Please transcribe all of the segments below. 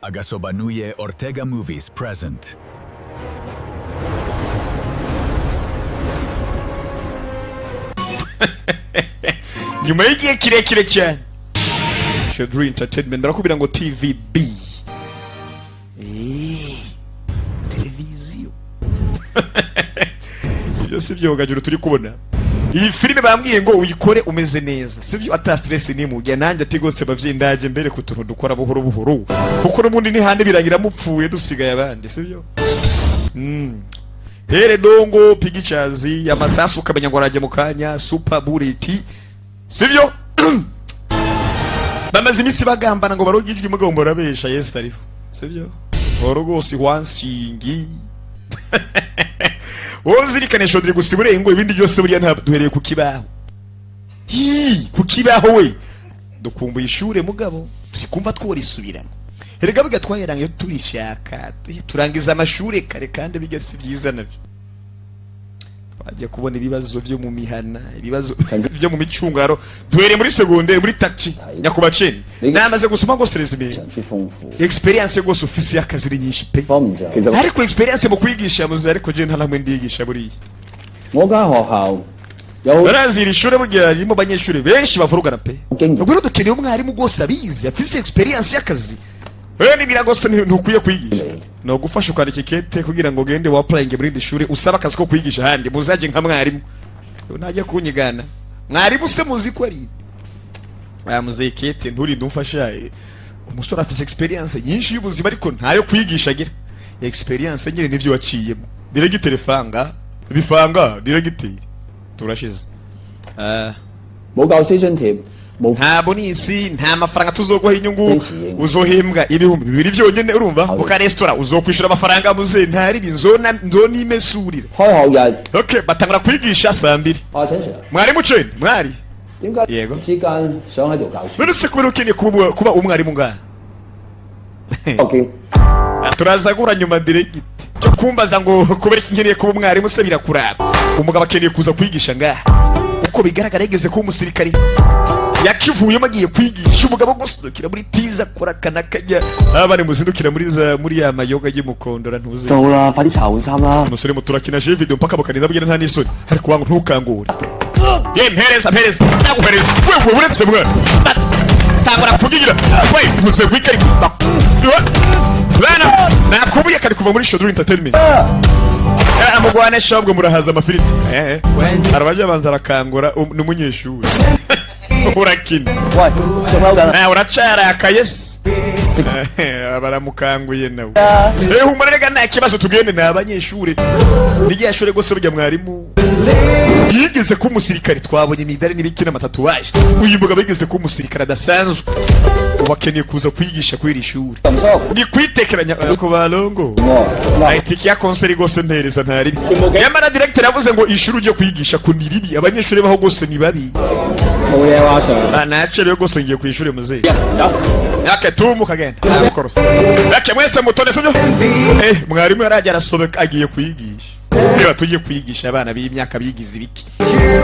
Agasobanuye Ortega Movies present. Nyuma y'igihe kirekire cyane, Shedri Entertainment barakubwira ngo TVB, televiziyo. Ibyo si byo gajuru turi kubona. Iyi filime bambwiye ngo uyikore umeze neza, sibyo? Ata stress nimujya nanjye ati gose bavyeyi, ndaje mbere ku tuntu dukora buhoro buhoro, kuko n'ubundi nihande birangira mupfuye dusigaye abandi, sibyo? Here dongo pictures, amasasu ukamenya ngo araje mu kanya, super bullet, sibyo? Bamaze iminsi bagambana ngo baroge ijwi, mugabo murabesha. Yesu ariho, sibyo? Oro rwose wansingi wowe uzirikane shodiri gusa iburengo, ibindi byose buriya ntabwo duhereye ku kibaho. Hi, ku kibaho we dukumbuye ishure, mugabo turi kumva tworisubiramo. Erega biga twayarangiye turishaka turangiza amashure kare, kandi biga si byiza nabyo. Twajya kubona ibibazo byo mu mihana, ibibazo byo mu micungaro. Duhereye muri segonderi muri taxi nyakubaceni, namaze gusoma ngo résumé. 常之豐富。 Experience rwose ufise y'akazi ni nyinshi pe. 方面就其實 Ariko experience mu kwigisha muzi, ariko je nta namwe ndigisha buriya. 我間學校有好 Barazi iri shure bugira ririmo abanyeshuri benshi bavurugana pe. Ubwenge. Ubwo rero dukeneye umwarimu rwose abizi, afise experience y'akazi. Wewe ni rwose ntukwiye kwigisha, no gufasha ukandika ikete kugira ngo ugende wa applying muri iri shuri, usaba akazi ko kwigisha ahandi, muzaje nka mwarimu. Najya kunyigana mwarimu se muzi ko ari aya muze ikete nturinde umfasha. Umusore afise experience nyinshi y'ubuzima, ariko ntayo kwigisha agira. Experience nyine nivyo waciyemo. Diregiteri fanga bifanga, diregiteri turashize. 冇教師津貼，冇 Nta bonus, nta mafaranga tuzoguha inyungu. Benshi. Uzohembwa 2000 byonyine, urumva? Aho. Mu karesitora uzokwishura amafaranga muze ntari nzona nzonimesurira. 開學日。 Okay, batangura kwigisha saa 2. 阿陳 Sir， Mwarimu ceni mwari 點解 Yego. 之間想喺度教書？ None se kubera ukeneye kuba umwarimu ngaha? 我叫 Turaza guhura nyuma diregite cyo kumbaza ngo kubera iki nkeneye kuba umwarimu se birakuraba. Umugabo akeneye kuza kwigisha ngaha, uko bigaragara yigeze kuba umusirikari, yakivuyemo agiye kwigisha. Umugabo gusohokera muri tiza akora akana kajya abana muzindukira muri za muri ya mayoga y'umukondora ntuzi. 到啦，快啲查換衫啦！ Umusore muto urakina jeu video mpaka bakarinda bwira, nta n'isoni, ariko wangu ntukangure. Ye mpereza, mpereza, naguhereza wewe uretse mwana tangura kugigira we mvuze gwikari bana nakubuye kari kuva muri Shoduri Entertainment. Amugwane shabwe murahaza amafiriti. Arabajya banza arakangura n'umunyeshuri urakina. 喂，仲嬲緊啊？ Nawe uracarakaye se? 食 Baramukanguye nawe. Humura rega, nta kibazo, tugende ni abanyeshuri n'igihe shure rwose. Burya mwarimu yigeze kuba umusirikare, twabonye imidari n'ibiki n'amatatouage. Uyu mugabo yigeze kuba umusirikare adasanzwe, ubu akeneye kuza kwigisha kuri iri shuri. 林叔， Ni kwitekeranya ku balongo. 我 Itike ya concert rwose mpereza nta ribi. Nyamara directeur yavuze ngo ishuri ujye kwigisha ko ni ribi, abanyeshuri baho rwose ni babi. 冇嘢話 Sir。 Ah, nacerewe rwose, ngiye ku ishuri muzehe. 走。 Yake tumu kagenda Korosa. Yake mwese mutone, sibyo? Mwarimu yarajya arasobeka agiye kwigisha. Niba tugiye kwigisha abana b'imyaka bigize ibiki,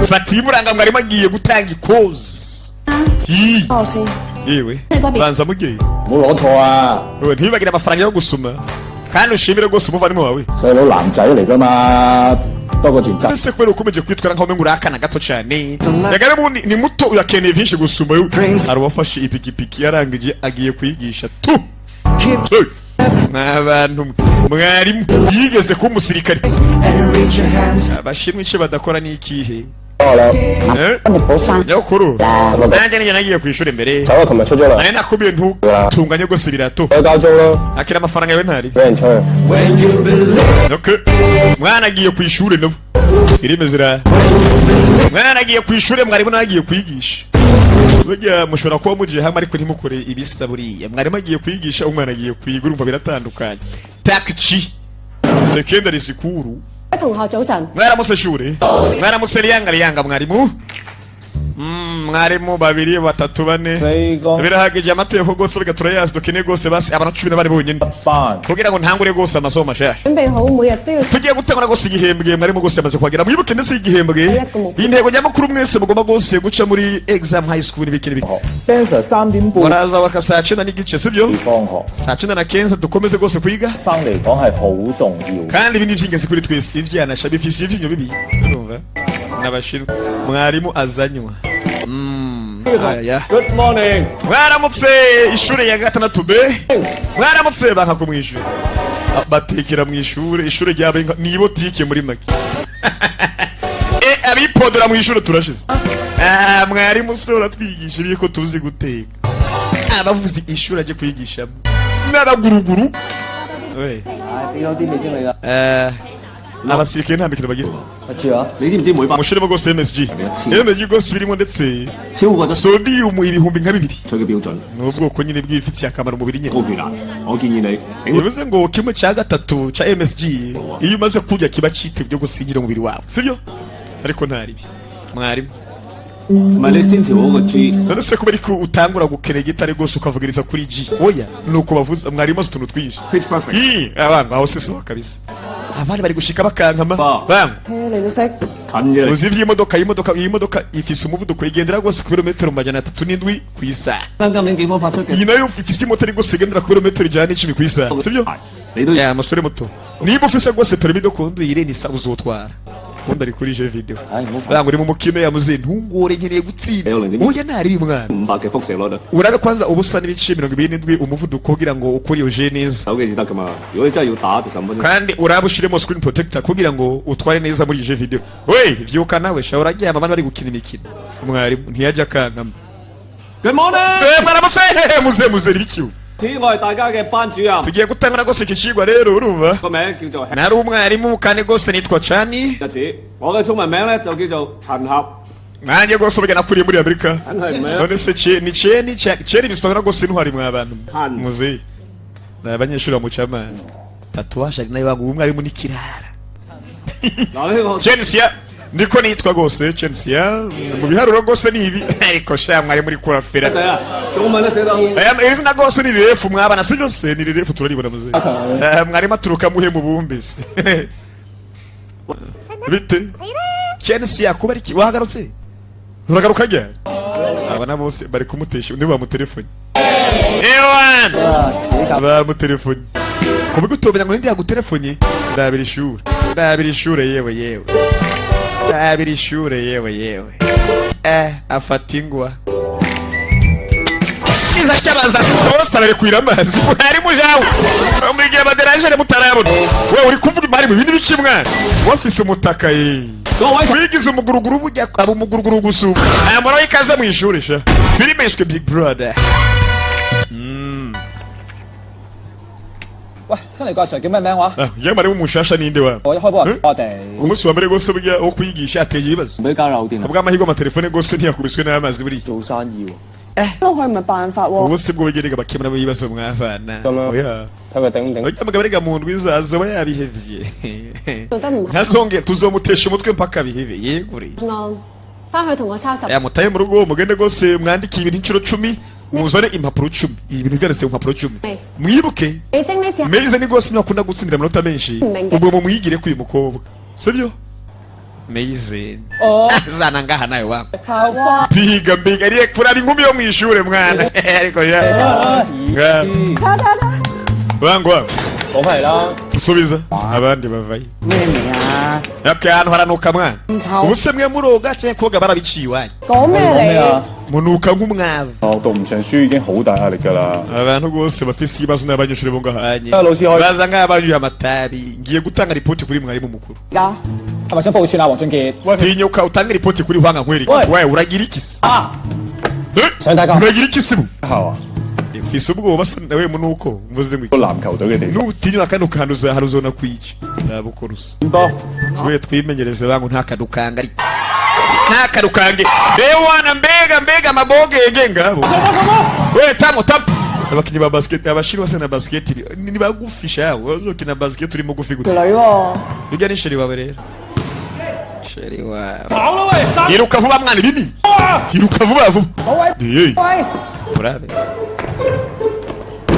fata ibimuranga. Mwarimu agiye gutanga ikozi. Hi. 我先。 Yewe banza mugiye. 唔好攞錯啊！ Wewe ntibagire amafaranga yo gusoma, kandi ushimire rwose umuvandimwe wawe. 細佬男仔嚟噶嘛，多過全責。 Ese kubera ukomeje kwitwara nkaho umengo urakana gato cyane, yagare ubundi ni muto, urakeneye byinshi gusumba yo. Hari uwafashe ipikipiki yarangije agiye kwigisha tu. Hey! Mwabantu mwe, mwarimu yigeze kuba umusirikare. Abashinwa icyo badakora ni ikihe? Eh? 你補翻 Nyakuru nanjye nijye nagiye ku ishuri mbere. 走啊！琴日出咗糧， Nari nakubwiye ntutunganye rwose ibirato. 我交租啦， Akira amafaranga yawe ntari 俾人吹。 Okay. Mwana agiye ku ishuri nabo irime zira. Mwana agiye ku ishuri, mwarimu nawe agiye kwigisha. Burya mushobora kuba mugiye hamwe ariko ntimukore ibisa. Buriya mwarimu agiye kwigisha, umwana agiye kwiga, urumva biratandukanye. Takchi secondary school. 同學早晨， Mwaramutse shure, mwaramutse. Liyanga liyanga mwarimu. Mwarimu, babiri, batatu, bane 四個 birahagije. Amategeko rwose reka turayazi. Dukeneye rwose basi abantu 14 bonyine 班。 kugira ngo ntangure rwose amasomo mashasha. 準備好每日都要 Tugiye gutangura rwose igihembwe. Mwarimu rwose yamaze kuhagera. Mwibuke ndetse igihembwe, intego nyamukuru mwese mugomba rwose guca muri exam high school n'ibiki n'ibiki. Dancer 3點半 Baraza baka saa 9:30, sibyo? 放學， Saa 9:15 dukomeze rwose kwiga. 生嚟講係好重要。 Kandi ibi ni iby'ingenzi kuri twese. Ibyanasha bifise ivyinyo bibi, urumva n'abashinwa. Mwarimu azanywa. Aya. Good morning。 Mwaramutse, ishure ya gatandatu B, mwaramutse. Banka ko mwishure. Ah, batekera mu ishure. Ishure ryabaye ni ibotike muri make. Abipodora mu ishure turashize. Ah, mwarimu se uratwigisha ibiko tuzi guteka. Abavuze ishure aje kwigishamo n'abaguruguru we. 俾多啲味精你啦。 Abasirikare nta mikino bagira. 阿住啊，你知唔知每包 Mushiremo rwose MSG. MSG rwose birimo ndetse 超過咗 sodium 2000 水嘅標準， Ni ubwoko nyine bw'ibifitiye akamaro umubiri nyine. 高血壓。我建議你頂 Bivuze ngo kimwe cya gatatu ca MSG iyo umaze kurya kiba citebye gusingira umubiri wawe, sibyo? Ariko ntaribi mwarimu. 唔係你先調好個 G， None se kubera ko utangura gukenera igitare rwose ukavugiriza kuri G? Oya, nuko bavuza. Mwarimu azi utuntu twinshi. Pitch perfect。 Ii, abantu aho si sawa kabisa. Abana bari gushika bakankama. Ba. Bangwa. 你都識。 近嘅。 Uzi ivy'imodoka? Iyi modoka ifise umuvuduko, igendera rwose ku birometero 307 ku isaha. 啱今年警方發出嘅 Iyi nayo ifise imoteri rwose igendera ku birometero 110 ku isaha, sibyo? 你都 Ya musore muto, niba ufise rwose permis de conduire ni sawa, uzotwara. Ubundi ari kuri jeu vidéo. 唉，唔好煩。 Bangwa, uri mu mukino yamuze. Ntungore, nkeneye gutsinda. Eyo, ndimi- Oya, ntari mwana. 500嘅輻射率啊， Urabe kwanza ubusa n'ibice 27 umuvuduko kugira ngo ukore iyo jeu neza. 手機至得噶嘛。如果你真係要打，就15分鐘。 Kandi urabe ushiremo screen protector kugira ngo utware neza muri jeu vidéo. We vyuka nawe sha, uraryama abana bari gukina imikino. Mwarimu ntiyajya akankama. Good morning， Eh, mwaramutse. Muze muze, ibikiwe. 我係大家嘅班主任， Tugiye gutangura rwose iki cigwa rero, urumva 個名叫做 nari umwarimu kandi rwose nitwa Cani. 日子，我嘅中文名咧就叫做陳俠， Nanjye rwose burya nakuriye muri Amerika. 梗係唔係啦？ None se ni Ceni? Ceni bisobanura rwose intwari mwa bantu. Hano. Muze ni abanyeshuri bamuca amazi. Tatouage ari nayo banga. Umwarimu ni kirara. 嗱呢個 Chensia niko nitwa rwose. Chensia mu biharuro rwose ni ibi, ariko sha mwari muri kurafera. 仔啊，中文都寫得好。 Aya iri zina rwose ni rirefu mwabana, sibyo se? Ni rirefu, turaribona muze. Mwarimu aturuka muhe mu bumbe se? Bite Chensia, kuba ari iki? Wagarutse, uragaruka ryari? Abana bose bari kumutesha niba bamutelefone. Ewan bamutelefone kubiga utomenya ngo ninde yagutelefone. Ndabira ishure, ndabira ishure, yewe yewe, ndabira ishure, yewe yewe. Afata ingwa cyiza cyabanza bose ararekwira amazi. Mwarimu jawe mwigira abaderajere mutarayabona. We uri kuvuga imari mu bindi biki mwana? Wafise umutaka ye, wigize umuguruguru, burya aba umuguruguru gusumba aya. Muraho, ikaze mu ishuri sha. Filime yiswe Big Brother. 喂，新嚟個阿 Sir 叫咩名話？ Ah, iyo mwarimu mushasha ninde wawe? 我一開波 Eh? 我哋 Umunsi wa mbere rwose burya wo kwigisha ateje ibibazo. 唔俾交流電啊， Kubw'amahirwe amatelefone rwose ntiyakubiswe n'amazi buriya. 做生意喎。落去唔係辦法喎。 Ubu si bwo begerega bakemura ibibazo mwavana. 咁樣 Oya. 睇佢頂唔頂 Oya, mugabo erega mu ndwi izaza aba yabihevye. 做得唔 Ntazongere, tuzomutesha umutwe mpaka bihebe yegure. 啱，翻去同我抄十 Aya mutaye mu rugo, mugende rwose mwandike ibintu inshuro 10, muzane impapuro 10, ibi bintu byanditse mu mpapuro 10. Eh. Mwibuke 你精呢次 meze ni rwose ntiwakunda gutsindira amanota menshi. Menge. Ubwo mumwigire k'uyu mukobwa, sibyo Meize? Zana ngaha nawe wa piga mbiga ariye kuraba inkumi yo mwishure mwana, ariko ya Nga. 睇睇睇， Bangwa. 攞翻嚟啦！ Subiza abandi bavayo. 咩味啊？ Okay, ahantu haranuka mwana. Ntawe. Ubu se mwe muroga canke koga barabiciye iwanyu? 講咩你？ Munuka nk'umwavu. 我讀唔成書已經好大壓力㗎啦。 Abantu bose bafise ibibazo n'abanyeshuri bo ngahanye. Ah,老師可以 Baza nk'abanyuye amatabi. Ngiye gutanga ripoti kuri mwarimu mukuru. 而家 係咪想報串啊，黃俊傑？ Tinyuka utange ripoti kuri hwanga nkwereke. We. We uragira iki se? 啊！ Eh? 想打交 Uragira iki se bu? 校啊， Mfise ubwoba se nawe munuko mvuze ngo iki? 個籃球隊嘅地方。 Nutinyuka kano kantu uzahara kwica. Nabukora usa. 多 We twimenyereze bangu, ntakadukanga ariko. Ntakadukange. Ewana mbega mbega amabogege ngabo. We tamo tamo. Abakinyi ba basket, abashinwa se na basket ni bagufi shawo. Bazokina basket uri mugufi gute? 條女喎， Bijya ni chéri wawe rero. Chéri wawe. Iruka vuba mwana, ibini. Iruka vuba vuba. Hey. Urabe.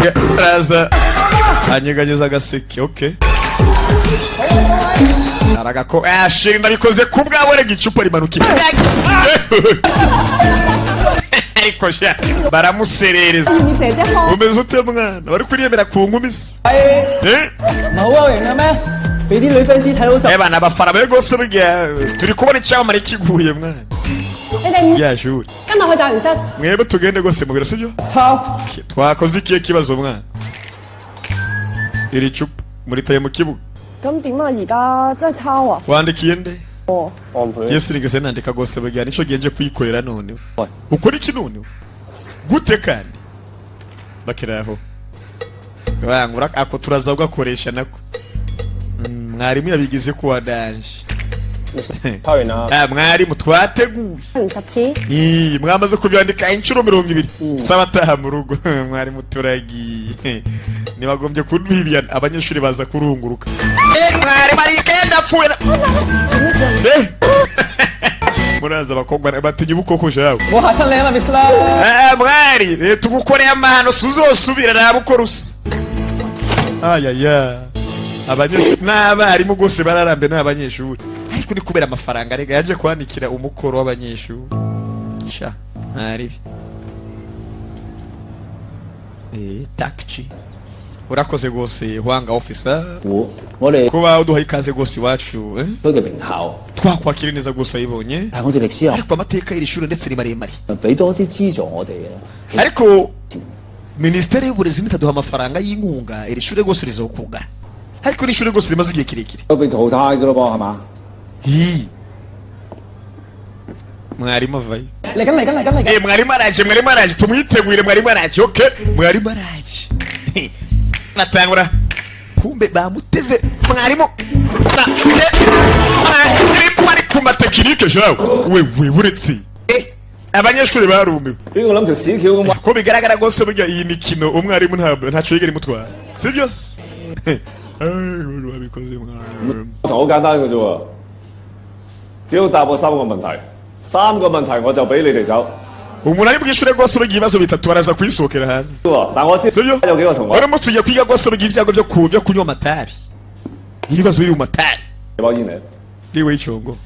Ya, araza anyeganyeza agaseke. Okay, aragako. Ah, chéri, ndabikoze ku bwawe. Rega icupa rimanukira, ariko sha baramuserereza. 要唔要姐姐看？ Umeze ute mwana? Bari kuriyemera ku nkumi se? Eh? 唔係好有型嘅咩？俾啲女 fans 睇到就 Eba n'abafana bari rwose, burya turi kubona icyamamare kiguye mwana. 你哋唔 Ya shuri. 跟落去教員室。 Mwebwe tugende rwose mu biro, sibyo? 抄。 Twakoze ikihe kibazo mwana? Iri cupa muritaye mu kibuga. 咁點啊？而家真係抄啊！ Wandikiye nde? 哦， Yesu nigeze nandika rwose, burya nico gihe nje kuyikorera. None ukora iki? None gute kandi bakiraho bangura ako turaza ugakoresha nako. Mwarimu yabigize kuwa danger. 抄完啦。 Ah, mwarimu, twateguye. 完10次。 Ii, mwamaze kubyandika inshuro 20. Saba ataha mu rugo. Mwarimu, turagiye, ntibagombye kuduhibiyana. Abanyeshuri baza kurunguruka. Eh, mwarimu arikenda apfuye. Eh! Muraza abakobwa batinya ubukoko jawe. 我嚇親你啊嘛，Miss 啦。 Ah, mwari, tugukoreye amahano, suzosubira naba ukora usa ayaya. Abanyeshuri n'abarimu rwose bararambe n'abanyeshuri, ariko ni kubera amafaranga. Rega yaje kwandikira umukoro w'abanyeshuri sha ntaribi. Takci, urakoze rwose hwanga officer. 我我哋 Kuba uduhaye ikaze rwose iwacu, eh? 區嘅名校， Twakwakira neza rwose wayibonye. 但係我哋歷史學 Ariko amateka y'iri shuri ndetse ni maremare. 俾多啲資助我哋嘅。 Ariko minisiteri y'uburezi nitaduha amafaranga y'inkunga, iri shuri rwose rizokugara, ariko iri shuri rwose rimaze igihe kirekire. 都被淘汰噶咯噃，係嘛？ Hi. Mwarimu avayo. 嚟緊嚟緊嚟緊嚟緊。 Eh, mwarimu araje, mwarimu araje, tumwitegure, mwarimu araje. Okay, mwarimu araje. Natangura kumbe bamuteze mwarimu na mwarimu ari ku matekinike jawe wewe uretse abanyeshuri barumiwe. 邊個諗條屎橋咁玩？ Ko bigaragara rwose burya iyi mikino umwarimu ntabwo ntacyo yigera imutwara, sibyo se? Wabikoze mwarimu. 好簡單嘅啫喎，只要答我三個問題，三個問題我就俾你哋走。 Umuntu ari bwishure rwose burya ibibazo bitatu baraza kuyisohokera hanze. 但我知 Sibyo? 有幾個同學 Urimo tugiye kwiga rwose burya ibyago byo kunywa amatabi, ibibazo biri mu matabi. 包煙嚟， Niwe icongo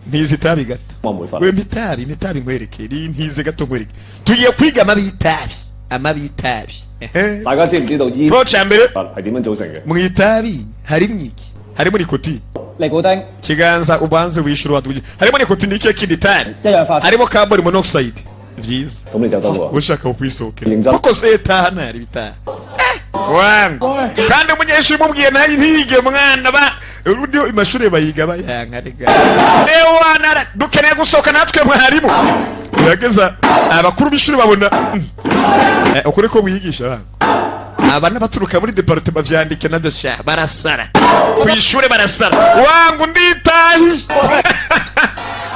ntize itabi gato. 我唔會發。 We mitabi mitabi nkwereke, ni ntize gato nkwereke. Tugiye kwiga amabi y'itabi, amabi y'itabi. Ehe. 大家知唔知道煙 Pro ca mbere. 係點樣組成嘅？ Mu itabi harimo iki? Harimo nikotine. 尼古丁、 Kiganza ubanze wishyura waduye. Harimo nikotine, ikihe kindi tabi? 一氧化碳、 Harimo carbon monoxide. Vyiza. 咁你就得喎。 Ushaka kwisohokera. Inza- Kuko se taha ntari bitaha. Wangu kandi umunyeshuri umubwiye nayo ntiyige mwana ba ubundi amashuri bayiga bayanka. Rega ewana, dukeneye gusohoka natwe mwarimu. Birageza abakuru b'ishuri babona ukuri ko mwigisha bangu aba n'abaturuka muri département vyandike nabyo sha barasara ku ishure, barasara wangu nditahi.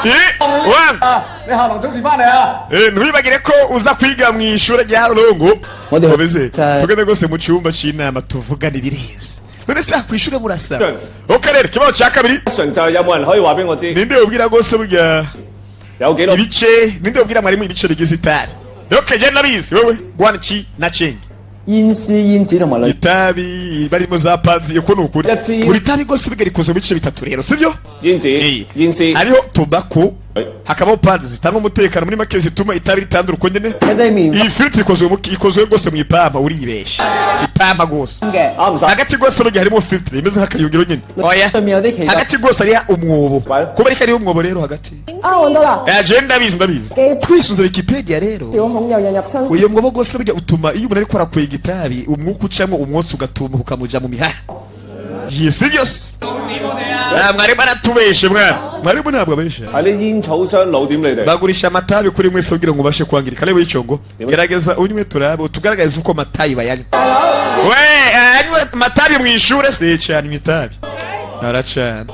Wangu. 你下堂準時翻嚟啊！ Ntwibagire ko uza kwiga mu ishure rya Rongo. Mode- Komeze. Cyane. Tugende rwose mu cyumba c'inama tuvugane ibirenze. None se ku ishure murasara? Okay, rero ikibazo cya kabiri. 純就係有冇人可以話俾我知 Ninde wubwira rwose burya 有幾多 ibice, ninde wubwira mwarimu ibice bigize itabi? Okay, je ndabizi wewe Guanchi na Cheng. 煙絲、煙紙同埋類 Itabi barimo za panzi, uko ni ukuri. Yatsi. Buri tabi rwose burya rikoze mu bice bitatu rero, sibyo? 煙紙、煙絲？ Hariho tobacco, Eh. hakabaho pads zitanga umutekano, muri make zituma itabi ritandura uko nyene. 一啲麵 Iyi filtre ikozwe rwose mu ipampa, uribesha, si ipampa rwose. 嘅，啱晒。 Hagati rwose burya harimo filtre imeze nk'akayungiro nyene. Oya. 對面有啲奇怪 Hagati rwose hariho umwobo. Wa- Kuba ariko hariho umwobo rero hagati. 啊，揾到啦！ Je ndabizi, ndabizi. Ke- Twisunze Wikipedia rero, 小孔又引入新 uyu mwobo rwose burya utuma iyo umuntu ariko arakwega itabi, umwuka ucamwo umwotsi ugatumuka ukamuja mu mihaha. Yes, byose. Ah, mwarimu aratubeshe mwana. Mwarimu ntabwo abesha. 係啲煙草商老點你哋？ Bagurisha amatabi kuri mwese kugira ngo ubashe kwangirika. Reba icongo, gerageza unywe turabe utugaragarize uko amatabi bayanywa. We anywe amatabi mu ishure se cyane itabi aracana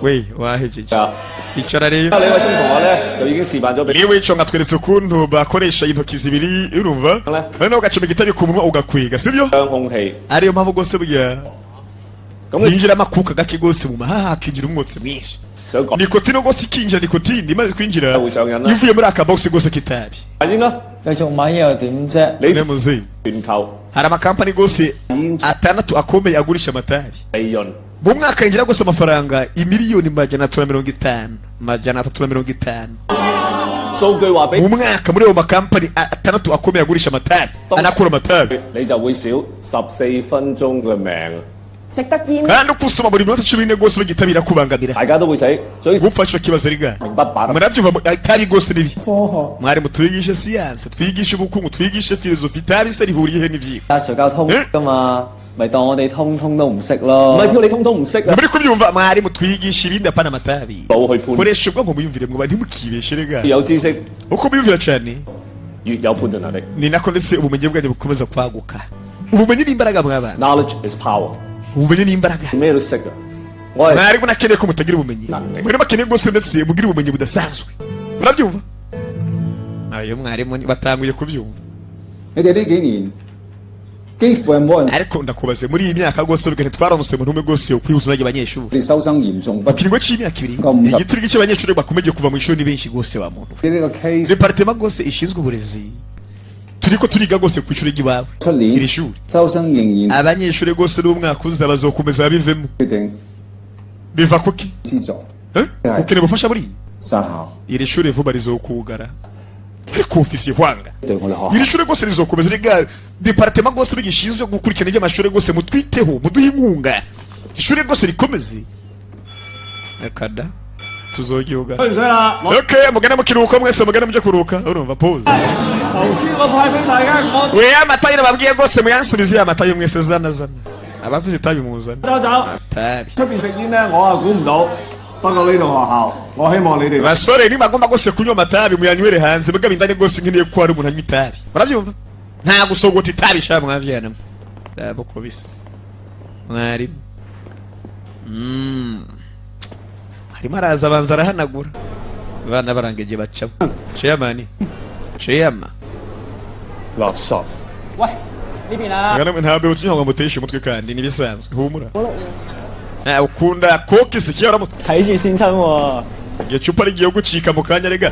we wahejeje. 啊！ Icara rero. 呢位鐘同學咧就已經示範咗俾 Niba icongo atweretse ukuntu bakoresha intoki zibiri, urumva, noneho ugacomeka itabi ku munwa ugakwega, sibyo? 將空氣。 咁你 hinjira amakuka gake rwose mu mahaha, hakinjira umwotsi mwinshi. 想講 Nicotine rwose ikinjira, nicotine imaze kwinjira 會上癮啦。 ivuye muri aka box rwose k'itabi. 係應啦，繼續買嘢又點啫？你 Muzeyi, 全球 hari amakampani rwose atandatu akomeye agurisha amatabi. 利潤 Mu mwaka yinjira rwose amafaranga imiliyoni 350, 350. 數據話俾 Mu mwaka muri ayo makampani atandatu akomeye agurisha amatabi, anakura amatabi. 你就會少14分鐘嘅命， 食得煙 Kandi uko usoma buri minota 14 rwose bagitabira kubangamira 大家都會死，所以 gupfa ico kibazo riga 明不把 murabyumva itabi rwose nibi. 科學 Mwarimu, twigishe siyanse, twigishe ubukungu, twigishe filozofi, itabi se rihuriye he n'ivyigwa? 阿 Sir 教通噶嘛，咪當我哋通通都唔識咯。唔係叫你通通唔識啊， Muri kubyumva mwarimu, twigishe ibindi, apana amatabi. 腦去判， Koresha ubwonko muyumvire mwoba, ntimukibeshe rega. 有知識 Uko muyumvira cane 越有判斷能力。 ni nako ndetse ubumenyi bwanyu bukomeza kwaguka. Ubumenyi ni imbaraga mwabana. Knowledge is power， Ubumenyi ni imbaraga. 咩都識啊！我係 Mwarimu nakeneye ko mutagira ubumenyi. Nane. Mwarimu akeneye rwose ndetse mugire ubumenyi budasanzwe, murabyumva? Ayo mwarimu batanguye kubyumva. 你哋呢幾年幾乎係冇人 Ariko ndakubaze, muri iyi myaka rwose rugane twaramutse umuntu umwe rwose kwihuza n'abandi banyeshuri. 哋收生嚴重不 Mu kiringo c'imyaka 2 Ngo musa- igitirigi cy'abanyeshuri bakomeje kuva mu ishuri ni benshi rwose wa muntu. 呢個 case Département rwose ishinzwe uburezi turiko turiga rwose ku ishuri ry'iwawe, 出年 iri shuri, 收生仍然 abanyeshuri rwose n'umwaka uza bazokomeza babivemo. 決定 Biva kuki? 資助 Eh? Ukeneye ubufasha buriya. 殺校。 Iri shuri vuba rizokugara, ariko ofisi hwanga. 對我哋學校 Iri shuri rwose rizokomeza riga. Département rwose bigishinzwe gukurikirana iby'amashuri rwose, mutwiteho, muduhe inkunga, ishuri rwose rikomeze. Reka tuzoryugara. 唔使啦， Okay, mugane mu kiruhuko mwese, mugane muje kuruhuka, urumva pause. 頭先我派俾大家我 We amatayi nababwiye rwose muyansubize ya matayi mwese, zana zana, abafite itabi muzana 走走， tabi. 出邊食煙咧，我啊估唔到。不過呢度學校，我希望你哋 Basore, nibagomba rwose kunywa amatabi muyanywere hanze, mugabo indani rwose nkeneye ko hari umuntu anywa itabi, murabyumva? Nta gusogota itabi sha mwavyana rabo ko bisa. Mwarimu, arimo araza, abanza arahanagura, abana barangije bacamo. Chairman, chairman. 垃圾。 喂，呢邊啊， Ntabwo utinya ngo muteshe umutwe kandi nibisanzwe, humura. Ukunda koke se kiyaramutwe. 睇住先生喎。 Igihe cupa rigiye gucika mu kanya rega,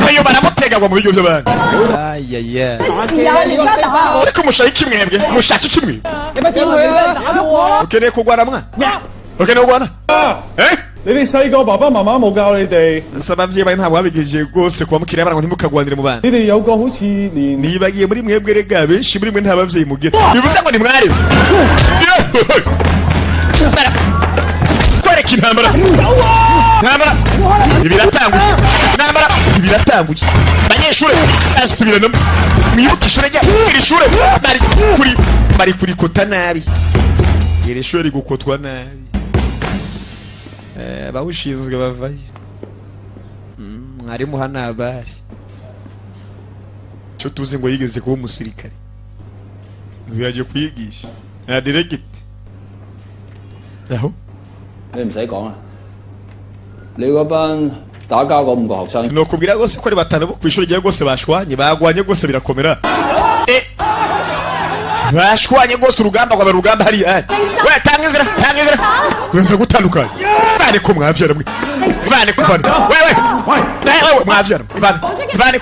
ayo baramutega ngo mu biryo by'abandi, ayaya. 試下而家打 Ariko mushaka iki mwebwe? Mushaka iki mwe? 你咪點佢啊？打我啦！ Ukeneye kurwana mwa? Ukeneye kurwana, eh? 你哋細個爸爸媽媽冇教你哋， Nsaba abavyeyi bawe ntabwo babigejeje rwose kuba mukiri abana ngo ntimukagwanire mu bana. 你哋有個好似連 Nibagiye, muri mwebwe rega benshi muri mwe nta bavyeyi mugira, bivuze ngo nimwareze kwereka intambara. Intambara ibiratanguye, intambara ibiratanguye. Banyeshure asubiranamo, mwibuke ishure rya iri shure bari kurikota nabi, iri shure rigukotwa nabi. Abawushinzwe bavayo. Mwarimu hano abari cyo tuzi ngo yigeze kuba umusirikare, ubu yagiye kuyigisha nta diregiti aho. 你唔使講啦，你嗰班打交嗰五個學生， Nokubwira rwose ko ari batanu bo ku ishuri rya rwose bashwanye, bagwanye rwose birakomera. Bashwanye rwose, urugamba rwaba urugamba hariya. We, tanga inzira, tanga inzira, wenza gutandukanya, vane ko mwavyara mwe, vane ko, vane wewe wewe, mwavyara mwe, vane vane.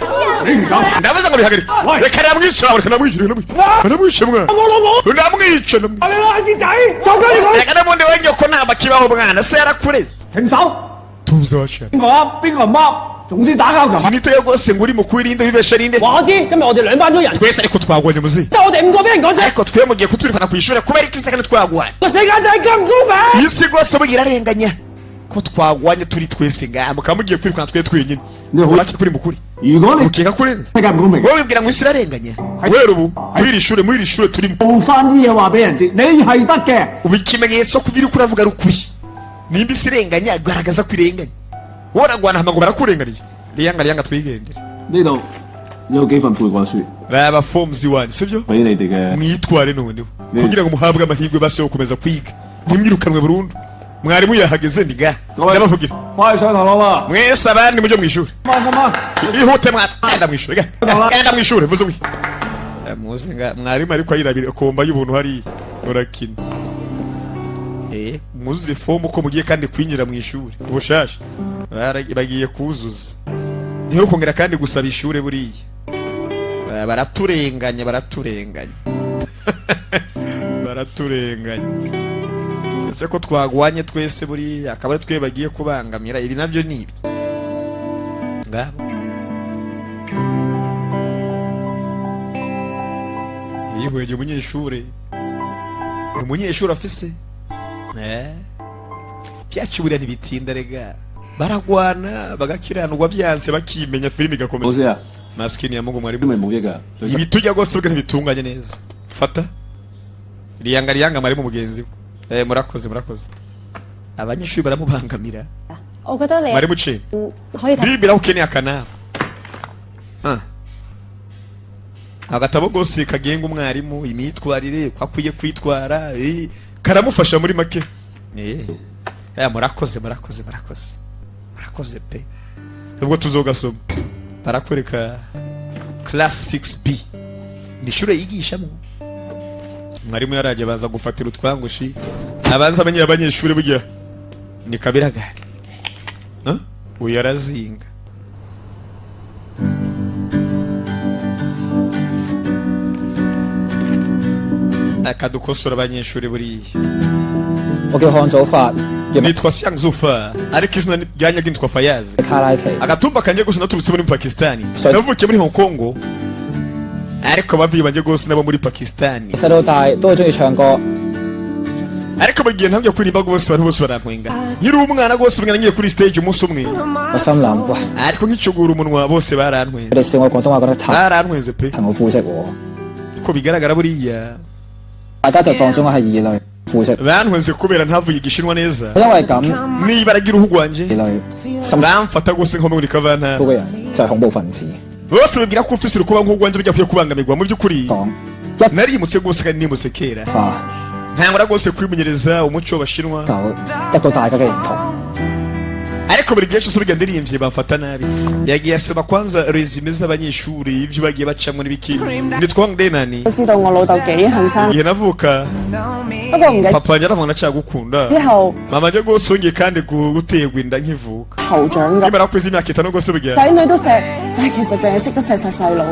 Ndavuze ngo bihagarike, reka namwica, reka namwica, reka namwica, namwica mwana, namwica, namwica. 你啦，啲仔，就跟住佢。 Reka n'ubundi we nyoko ntabwo akibaho mwana, se yarakureze. 停手！ Tuza wacana. 邊個啱，邊個唔啱，總之打交就 Sinitaye rwose ngo uri mukuru irinde wibesha rinde. 話我知，今日我哋兩班都人， Twese ariko twagwanye muzi. 得我哋五個俾人趕走， Ariko twe mugiye kutwirukana ku ishuri kubera iki se kandi twagwanye? 個世界就係咁唔公平。 Isi rwose mugira arenganya ko twagwanye turi twese ngaha, mukaba mugiye kwirukana twe twenyine. Ni ho- Urake kuri mukuri. 如果你 Ukeka kurenza. 世界唔公平， Wowe wibwira ngo isi irarenganya. Guhera ubu muri iri shuri, muri iri shuri turimo, 做翻啲嘢話俾人知，你係得嘅。 ubu ikimenyetso ko uri kuravuga ari ukuri. Nimba isi irenganya, garagaza ko irenganya. Wowe uragwana hama ngo barakurenganiye. Riyanga riyanga twigendere. 呢度有幾份悔過書 Raba forms iwanyu, sibyo? 俾你哋嘅。 Mwitware noneho kugira ngo muhabwe amahirwe basi yo gukomeza kwiga, ntimwirukanwe burundu. Mwarimu yahageze, ndi ngaha ndabavugira. 翻去上堂啦嘛。 Mwese abandi mujye mu ishuri. come on come on。 Ihute mwata, genda mu ishuri, genda, genda mu ishuri muze wi muze nga mwarimu ariko ayirabira komba y'ubuntu hariya urakina. Mwuzuze fomu ko mugiye kandi kwinjira mu ishuri ubushasha. Bagiye kuzuza, niho kongera kandi gusaba ishure. Buriya baraturenganya, baraturenganya, baraturenganya. Ese ko twagwanye twese, buriya akaba ari twe bagiye kubangamira? Ibi nabyo ni ibi ngabo. Yihweje umunyeshuri, ni umunyeshuri afise byacu. Buriya ntibitinda rega, baragwana bagakiranurwa, byanse bakimenya, filime 老 igakomeza. 師啊， Maskini ya Mungu 都 mwarimu. 未冇益㗎。 Ibi tujya rwose bwe ntibitunganye neza. Fata riyanga riyanga mwarimu mugenzi we. Murakoze, murakoze. Abanyeshuri baramubangamira. 我覺得你 Mwarimu Chen, 可以睇 ndibwira ko ukeneye akanama. Ah. Agatabo rwose kagenga umwarimu imyitwarire, ko akwiye kwitwara, karamufasha muri make. Murakoze, murakoze, murakoze, murakoze pe. Ubwo tuzogasoma. Barakwereka class 6B, ni ishure yigishamo mwarimu. Yaraje baza gufatira utwangushi, abanza amenye abanyeshuri. Burya ni kabiragari. Huh? Uyu arazinga. Akadukosora abanyeshuri buriya. 我叫漢祖法，亦名 Nitwa Siang Zufa, ariko izina rya nyaryo nitwa Fayazi. 卡拉奇。 Agatumba kanjye gusa naturutse muri Pakistani. Sorry. Navukiye muri Hong Kong, ariko ababyeyi banjye rwose nabo muri Pakistani. 細到大都係中意唱歌， Ariko mu gihe ntabyo kuririmba rwose, abantu bose barantwenga. Nkiri umwana rwose, umwana ngiye kuri stage umunsi umwe, 我心諗喂， ariko nkicugura umunwa bose barantwenze. 佢哋笑我廣東話講得太 Barantwenze pe. 我膚色喎， Ko bigaragara buriya 大家就當咗我係異類膚色， bantwenze kubera ntavuye igishinwa neza. 因為咁 Niba aragira uruhu rwanje, 異類心 bamfata rwose nko muri kavantara. 嘅人就係恐怖分子。 Bose babwira ko ufise urukuba nk'urwanje bijya kwiye kubangamirwa. Mu by'ukuri 講一 narimutse rwose kandi nimutse kera. 化 Ntangura rwose kwimenyereza umuco w'abashinwa. 就得到大家嘅認同。 Ariko buri gihe cyose burya ndirimbye bamfata nabi. Yagiye asoma kwanza resume z'abanyeshuri, ibyo bagiye bacamwo n'ibiki. Nitwa Wang Denani. 都知道我老豆幾恨生， Igihe navuka, 不過唔緊 papa wanjye aravuga ndacyagukunda. 之後 Mama njye rwose wongeye kandi guterwa inda nkivuka, 頭長咁， nimara kwiza imyaka 5 rwose burya 仔女都錫，但係其實淨係識得錫錫細佬，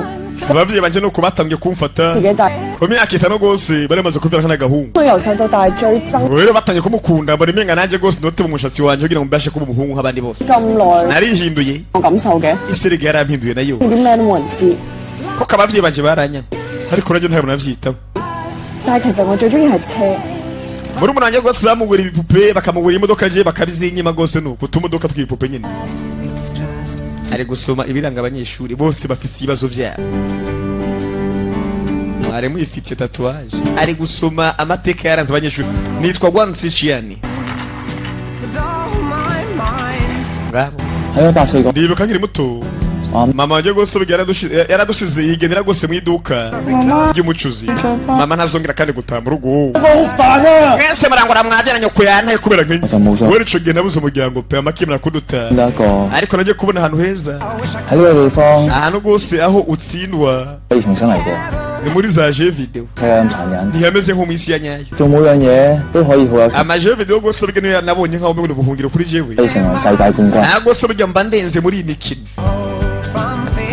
ababyeyi banje nuko batangiye kumfata. 自己就係 Ku myaka 5 rwose bari bamaze kubyara nk'agahungu. 佢由細到大最憎 Rero batangiye kumukunda, mbona imenga nanjye rwose note mu mushatsi wanje kugira ngo mbashe kuba umuhungu nk'abandi bose. 咁耐， Narihinduye. 我感受嘅， Iserege yarampinduye nayo. 啲咩都冇人知。 Kuko ababyeyi banje baranyanga, ariko nanjye ntabwo nabyitaho. 但係其實我最中意係車， Muri umuntu wanjye rwose bamugura ibipupe, bakamugura imodoka, je bakabizinyima rwose. Nuko utumodoka tw'ibipupe nyine. Ari gusoma ibiranga abanyeshuri bose bafise ibibazo vyabo. Mwarimu yifitiye tatouage, ari gusoma amateka yaranze abanyeshuri. Nitwa Gwan Sichiani ngabo. 喺我8歲嗰， Ndibuka nkiri muto, mama wanjye rwose ubwo yaradusize yigendera rwose mu iduka ry'umucuzi. Mama ntazongera kandi gutaha mu rugo. Mwese murangora mwabyara, nyoko yantaye kubera 我就冇 nkenye. 咗 Wera ico gihe nabuze umuryango pe, amakemera kuduta. 一個 Ariko nagiye kubona ahantu heza. 喺呢個地方 Ahantu rwose aho utsindwa 可以重新嚟過， ni muri za jeux video. 世界咁殘忍， Ntiyameze nko mu isi ya nyayo. 做每樣嘢都可以好有成， Ama jeux video rwose burya niyo nabonye nkaho umengo ni ubuhungiro kuri jewe. 可以成為世界冠軍。 Nta rwose burya mba ndenze muri iyi mikino.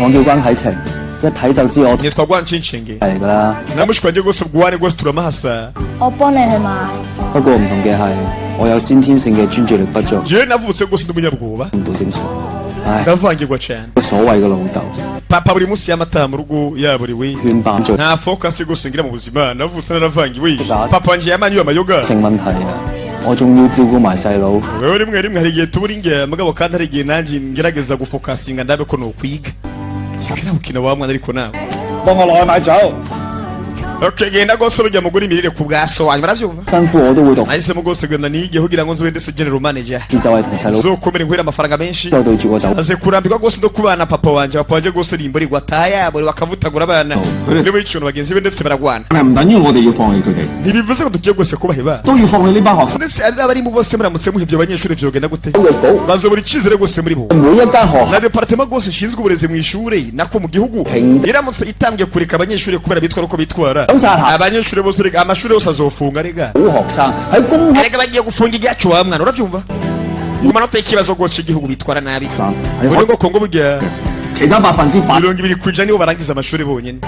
我叫關啟程，一睇就知我 Nitwa Gwan Chinchenge. 係㗎啦。 Na mushiki wanjye rwose bwane rwose turamahasa. 我幫你去買。不過唔同嘅係，我有先天性嘅專注力不足， Jewe navutse rwose ndi umunyabwoba. 唔到精神。唉， Ndavangirwa cyane. 所謂嘅老豆， Papa buri munsi y'amataha mu rugo yaburiwe. 勸爆最 Nta focus rwose ngira mu buzima, navutse naravangiwe. Papa wanje yamanyuye amayoga. 成問題啊！我仲要照顧埋細佬， Wewe rimwe rimwe hari igihe tubura ingera mugabo, kandi hari igihe nanjye ngerageza gufokasinga ndabe ko nokwiga. Kira ukina wa mwana ariko nawe. 幫我落去買酒。 Okay, genda rwose burya mugura imirire ku bwa so wanyu, baravyumva. 辛苦我都會讀。 Nahisemo rwose kugenda nige kugira ngo nzobe ndetse general manager. 就係同細佬 Zokomera nkwira amafaranga menshi. 都對住個酒。 Aze kurambirwa rwose no kubana papa wanje. Papa wanje rwose nimburirwa ataha yabore bakavutagura abana. Niba yicuntu bagenzi be ndetse baragwana. 係唔等於我哋要放棄佢哋， Ntibivuze ngo tugiye rwose kubaheba. 都要放棄呢班學生。 Ndetse abarimu bose muramutse muhebye abanyeshuri vyogenda gute? Bazobura icizere rwose muri bo. 每一間學校 Na departement rwose ishinzwe uburezi mu ishure nako mu gihugu Peng- iramutse itangiye kureka abanyeshuri kubera bitwara uko bitwara, 晒下 Abanyeshuri bose rega, amashuri yose azofunga rega. 好學生喺公開 Erega bagiye gufunga ibyacu wa mwana, urabyumva? Ku manota y'ikibazo rwose igihugu bitwara nabi. Buri ngo Kongo burya 其他8% 20% nibo barangiza amashuri bonyine,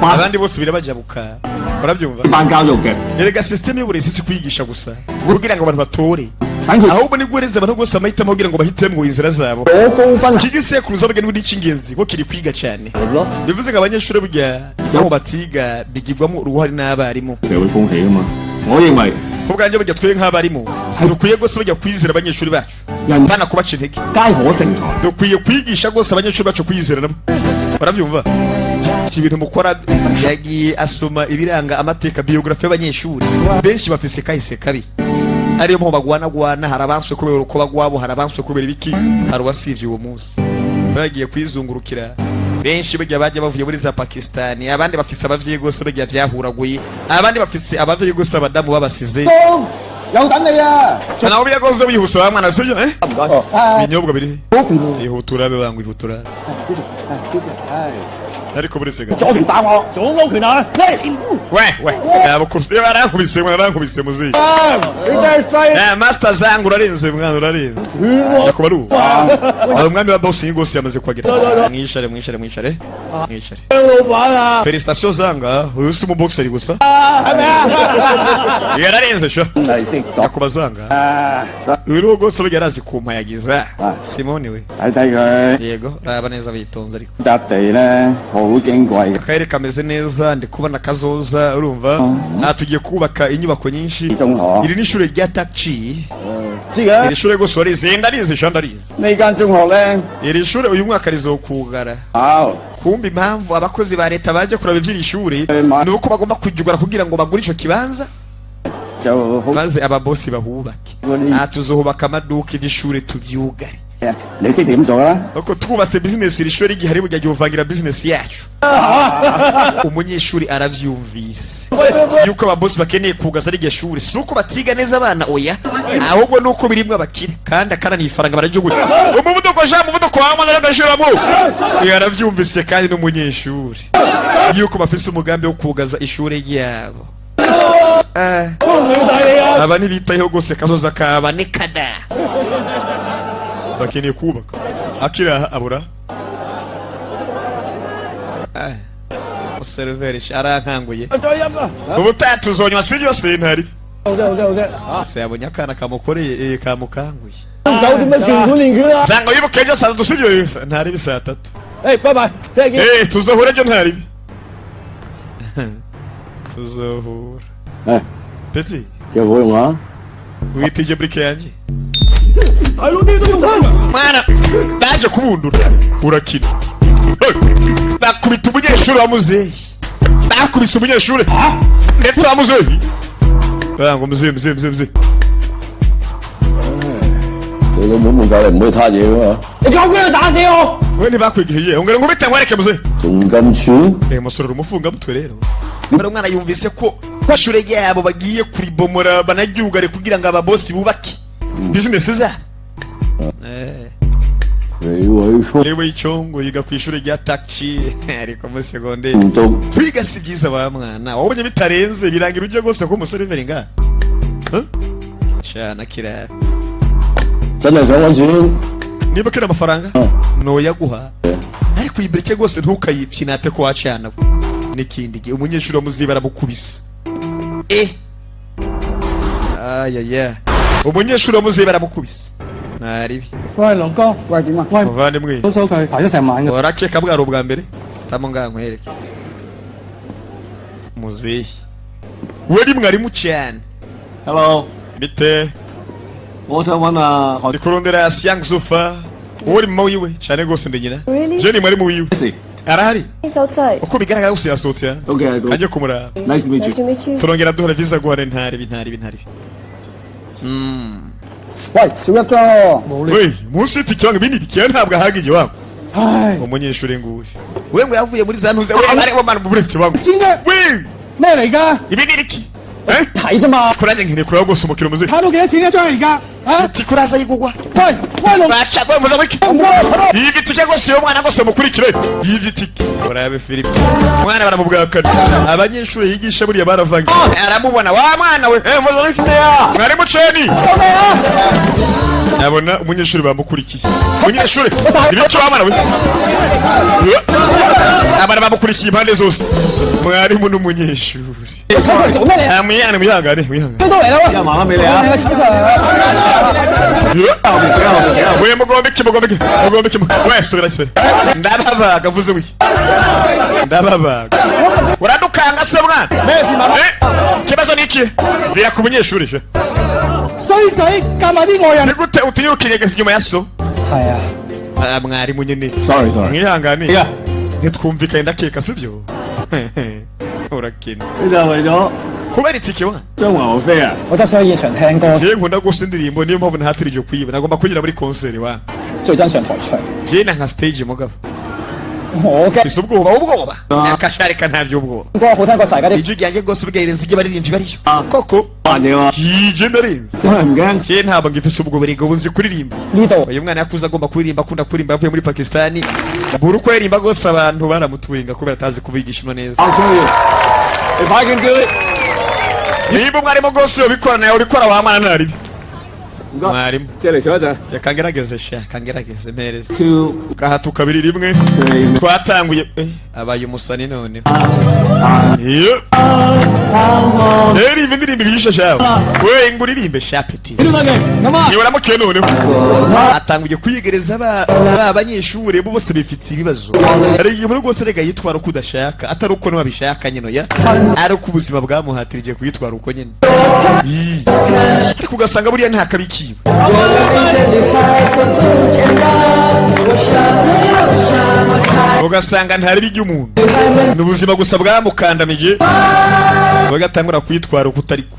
八 abandi bose birabajabuka, urabyumva? 辦教育嘅， Erega system y'uburezi si kwigisha gusa kugira ngo abantu batore, 等佢 ahubwo ni guhereza abantu bose amahitamo kugira ngo bahitemo inzira zabo. 攞高分 Kigisekuruza bwe n'ubundi cy'ingenzi ko kiri kwiga cyane, 咯。 bivuze ngo abanyeshuri burya aho batiga bigirwamo uruhare n'abarimu. 社會風氣啊嘛。我認為 Ku bwanjye burya twe nk'abarimu dukwiye rwose burya kwizera abanyeshuri bacu, 人 bana kubaca intege. 皆可成才。 Dukwiye kwigisha rwose abanyeshuri bacu kwizera nabo, barabyumva? Iki bintu mukora, yagiye asoma ibiranga amateka, biographie y'abanyeshuri benshi bafise kahise kabi, ariyo mpamvu bagwanagwana. Hari abanswe kubera urukoba rwabo, hari abanswe kubera ibiki, hari uwasivye uwo munsi bagiye kwizungurukira. Benshi bajya bajya bavuye muri za Pakistani, abandi bafise abavyeyi rwose bajya vyahuraguye, abandi bafise abavyeyi rwose abadamu babasize. 又等你啊！ Sana byagoze wihuse wa mwana, sibyo eh? 唔該。 Ibinyobwa biri ihutura be bangu ihutura, ariko buretse gato. 左拳打我，左勾拳啊！喂， We we, yabukubise, yarankubise mwana, arankubise muzi. 你真係犀！ Eh, master zangu, urarenze mwana, urarenze. Yakuba ari ubu aho umwami wa boxing rwose yamaze kuhagera. Mwishare, mwishare, mwishare, mwishare. 張老闆啊， Félicitations zanga, uyu si umuboxer gusa, 係咪啊？ yararenze sha. 真係識講 Yakuba zanga, 啊！ uyu rwo rwose burya arazi kumpayagiza Simoni we. 睇睇佢 Yego, raba neza witonze ariko. 笪地咧，好矜貴。 Akarere kameze neza, ndi kubona kazoza, urumva? Aha tugiye kubaka inyubako nyinshi. 中學 Iri ni ishure rya Tachi. 知嘅 Iri shure rwose warize? Ndarize sha, ndarize. 呢間中學咧， Iri shure uyu mwaka rizokugara. 好 Kumva impamvu abakozi ba leta baje kuraba ivy'iri shure ni uko bagomba kuryugara kugira ngo bagure ico kibanza, 就好。 maze ababosi bahubake. Aha tuzohubaka amaduka, ivy'ishure tuvyugare. 你識點做啦？ Uko twubatse business, iri shure rigihari burya ryuvangira business yacu. Umunyeshuri aravyumvise yuko ababosi bakeneye kugaza rirya shuri, si uko batiga neza abana, oya, ahubwo nuko birimwo abakire kandi akarana ifaranga barajugunya. Umuvuduko sha, umuvuduko wa mwana aragashiramo. Aravyumvise kandi n'umunyeshuri yuko bafise umugambi wo kugaza ishure ryabo. Aba ntibitayeho rwose kazoza kaba ni kada bakeneye kubaka. Akiraha abura umuseriveri arankanguye. Ubutaha tuzonywa, sibyo? Sentari se yabonye akana kamukoreye, kamukanguye. 九點乜拳館練拳啊？ Sanga wibuke ejo saa 3, sibyo? Ntaribi, saa 3. 誒，拜拜，聽日見。 Eh, tuzohura ejo, ntaribi, tuzohura. 誒， Petit, 有冇用啊？ witije brique yanjye mwana, baje kubundura urakina. Hey! Bakubita umunyeshuri wa muzeyi, bakubise umunyeshuri ndetse wa muzeyi ngo muzeyi, muzeyi, muzeyi, muzeyi. 你老母冇教你唔可以攤嘢噶嘛？你夠姜打死我！ We ntibakwigihiye ongera ngubite nkwereke muzeyi. 仲咁串？ Reba umusore, uri umufungamutwe rero. Bari umwana yumvise ko ishure ryabo bagiye kuribomora banaryugare kugira ngo ababosi bubake business zabo. 你位叔 Rewe icongo yiga ku ishuri rya Tachi ariko muri segonderi. 唔做 Kwiga si byiza wa mwana, wabonye bitarenze birangira ujya rwose ko umuseriveri nga. Huh? Shana kirara. 真係想揾錢， Niba kira amafaranga noyaguha, ariko iyi brique rwose ntukayipyinate ko wacana n'ikindi gihe. Umunyeshuri wa muziba aramukubise, eh, ayaya, umunyeshuri wa muziba aramukubise ntaribi. 喂，龍哥，喂，點啊？喂， Muvandimwe, 好數佢排咗成晚嘅。 urakeka bwari ubwa mbere tamo ngaha nkwereke muzehe we ni mwarimu cyane. Hello， Bite? 我想揾阿何 Ndi kurondera Siang Zufa, uwo ni mama wiwe cyane rwose, ndi nyina. Really? Je ni mwarimu wiwe. 事 Arahari? Outside. Uko bigaragara gusa yasohotse ya. Okay, I go. Kajye kumuraba. Nice to meet Nice you. to meet you. Turongera duhora vyiza guhana ntaribi, ntaribi, ntaribi. 喂，少一張喎。 We munsi y'itike wangu ibindi bikiya ntabwo ahagije wangu. 唉， Umunyeshuri nguyu we ngo yavuye muri za ntuze we ariko mana buretse wangu. 先啫， We 咩嚟㗎？ ibi ni iki? Eh? 睇啫嘛。 Kuranjye nkeneye kureba rwose umukino muze. 睇到幾多錢一張啊？而家啊？ Tike uraza yigugwa. 喂喂，龍 Baca we muza wiki. 唔該， Yibye itike rwose, uyo mwana rwose mukurikire. Yibye itike. Urabe filime. Umwana baramubwakana. Abanyeshuri yigisha buriya baravange. Aramubona wa mwana we. Eh, muza wiki. Mwarimu Ceni. Abona umunyeshuri bamukurikiye. Umunyeshuri. Ibiki wa mwana we? Abana bamukurikiye impande zose. Mwarimu n'umunyeshuri. 陳 Sir 做咩你？ Ah, mwihangane, mwihangane, mwihangane. 追到嚟啦喂！慢慢俾你啊！ 你個陳 Sir。 We mugombeke, mugombeke, mugombeke, we subira, subira. Ndababaga vuze wiki. Ndababaga. Uradukanga se mwana? Eh, kibazo ni iki? Vira ku munyeshuri je. 衰仔夾埋啲外人 Ni gute utinyuka inyegezi inyuma ya so? 係啊， Ah, mwarimu nyene. Sorry sorry， Mwihangane. Yeah. Ntitwumvikanye ndakeka, sibyo? Urakina. 你就係為咗 Kubera itike wa? 張雲飛啊？ 我真係想去現場聽歌， Jewe nkunda gusa indirimbo, niyo mpamvu ntatirije kuyiba. Nagomba kugira muri concert wa. 最憎上台唱。 Jewe na nka stage mugabo. 我嘅 Ese ubwoba, ubwoba. Akasharika nta by'ubwoba. 歌好聽過晒嗰啲。 Ijwi ryanjye rwose bwayirenze ibyo baririmbyi bariyo koko. 扮嘢嘛， Yije ndarenze. 真係唔驚。 Je ntabwo ngifise ubwo burigo, ubu nzi kuririmba. 呢度 Uyu mwana yakuze agomba kuririmba, akunda kuririmba, yavuye muri Pakistani. Buri uko yaririmba rwose abantu baramutwenga kubera atazi kuvugisha ino neza. I'll show you. If I can do it， Niba umwarimu rwose yobikora nawe urikora wa mwana, ntaribi. 唔該， Mwarimu. 借嚟坐一陣。 Reka ngerageze sha, kangerageze mpereze. Two Gahatu kabiri rimwe. Three. Twatanguye abaye umusani noneho. Iyo. Rero indirimbo ibisha shawe. We ngo uririmbe sha petit. 都得嘅，咁啊。 Niwaramukiye noneho. Atanguye kwiyegereza ba banyeshuri bo bose bifite ibibazo. Hari igihe umuntu rwose rega yitwara uko udashaka, atari uko n'ababishaka nyine ya. Ari uko ubuzima bwamuhatirije kuyitwara uko nyine. Ii. Ariko ugasanga buriya nta kabikiwe. Ugasanga ntari bijya umuntu. Ni ubuzima gusa bwamukandamije. Bagatangura kwitwara uko utari ko.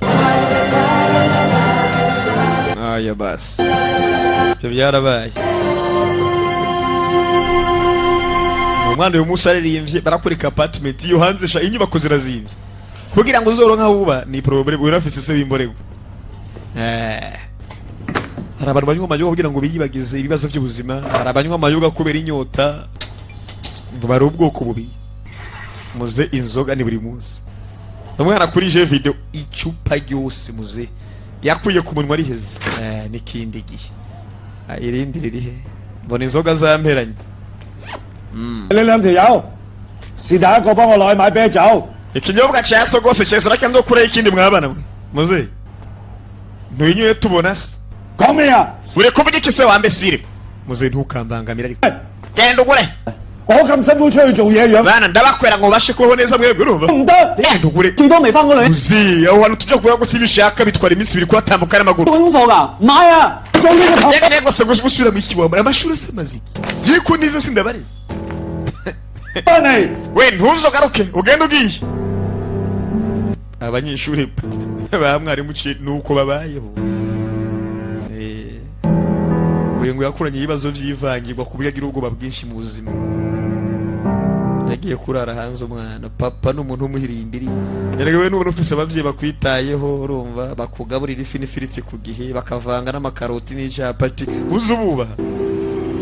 Aya basi. Ibyo byarabaye. Umwana uyu munsi aririmbye barakureka apartment iyo hanze sha, inyubako zirazimvye. Kugira ngo uzoronke aho uba ni problème, urafise se bimborego. Eh. Hari abantu banywa amayoga kugira ngo biyibagize ibibazo by'ubuzima, hari abanywa amayoga kubera inyota. Ngo bari ubwoko bubiri. Muze inzoga ni buri munsi. Umwana kuri jeu vidéo icupa ryose muze yakuye ku munwa riheze. Eh, n'ikindi gihe. Ah, irindi ririhe? Mbona inzoga zamperanye. 你兩條友是但一個幫我落去買啤酒。 Ikinyobwa cya so rwose cyeza urakenze kureho ikindi mwabana mwe. Muze. Ntuyinywe tubona se. 講咩啊？ Uri kuvuga iki se wa mbesire? Muze ntukambangamira ariko. Genda ugure. 我咁辛苦出去做嘢養 Bana ndabakwera ngo ubashe kubaho neza mwebwe, urumva? 唔得。 Genda ugure. 最多未翻過嚟， Muze aho hantu tujya kugura gusa ibishaka bitwara iminsi 2 kuhatambuka n'amaguru. 做緊功課㗎，買啊！做呢個頭 Reka reka gusa gusubira mu ikiwamba amashuri se amaze iki? Ye ko nize sindabareze. 翻嚟。 We ntuzogaruke ugende ugiye. Abanyeshuri ba mwarimu nuko babayeho. Eh, uyu ngo yakuranye ibibazo by'ivangirwa ku buryo agira ubwoba bwinshi mu buzima. Yagiye kurara hanze umwana, papa n'umuntu umuhirimbiri. Erega we n'ubona ufise ababyeyi bakwitayeho, urumva bakugaburira ifi n'ifiriti ku gihe, bakavanga n'amakaroti n'icapati, uzi ububaha.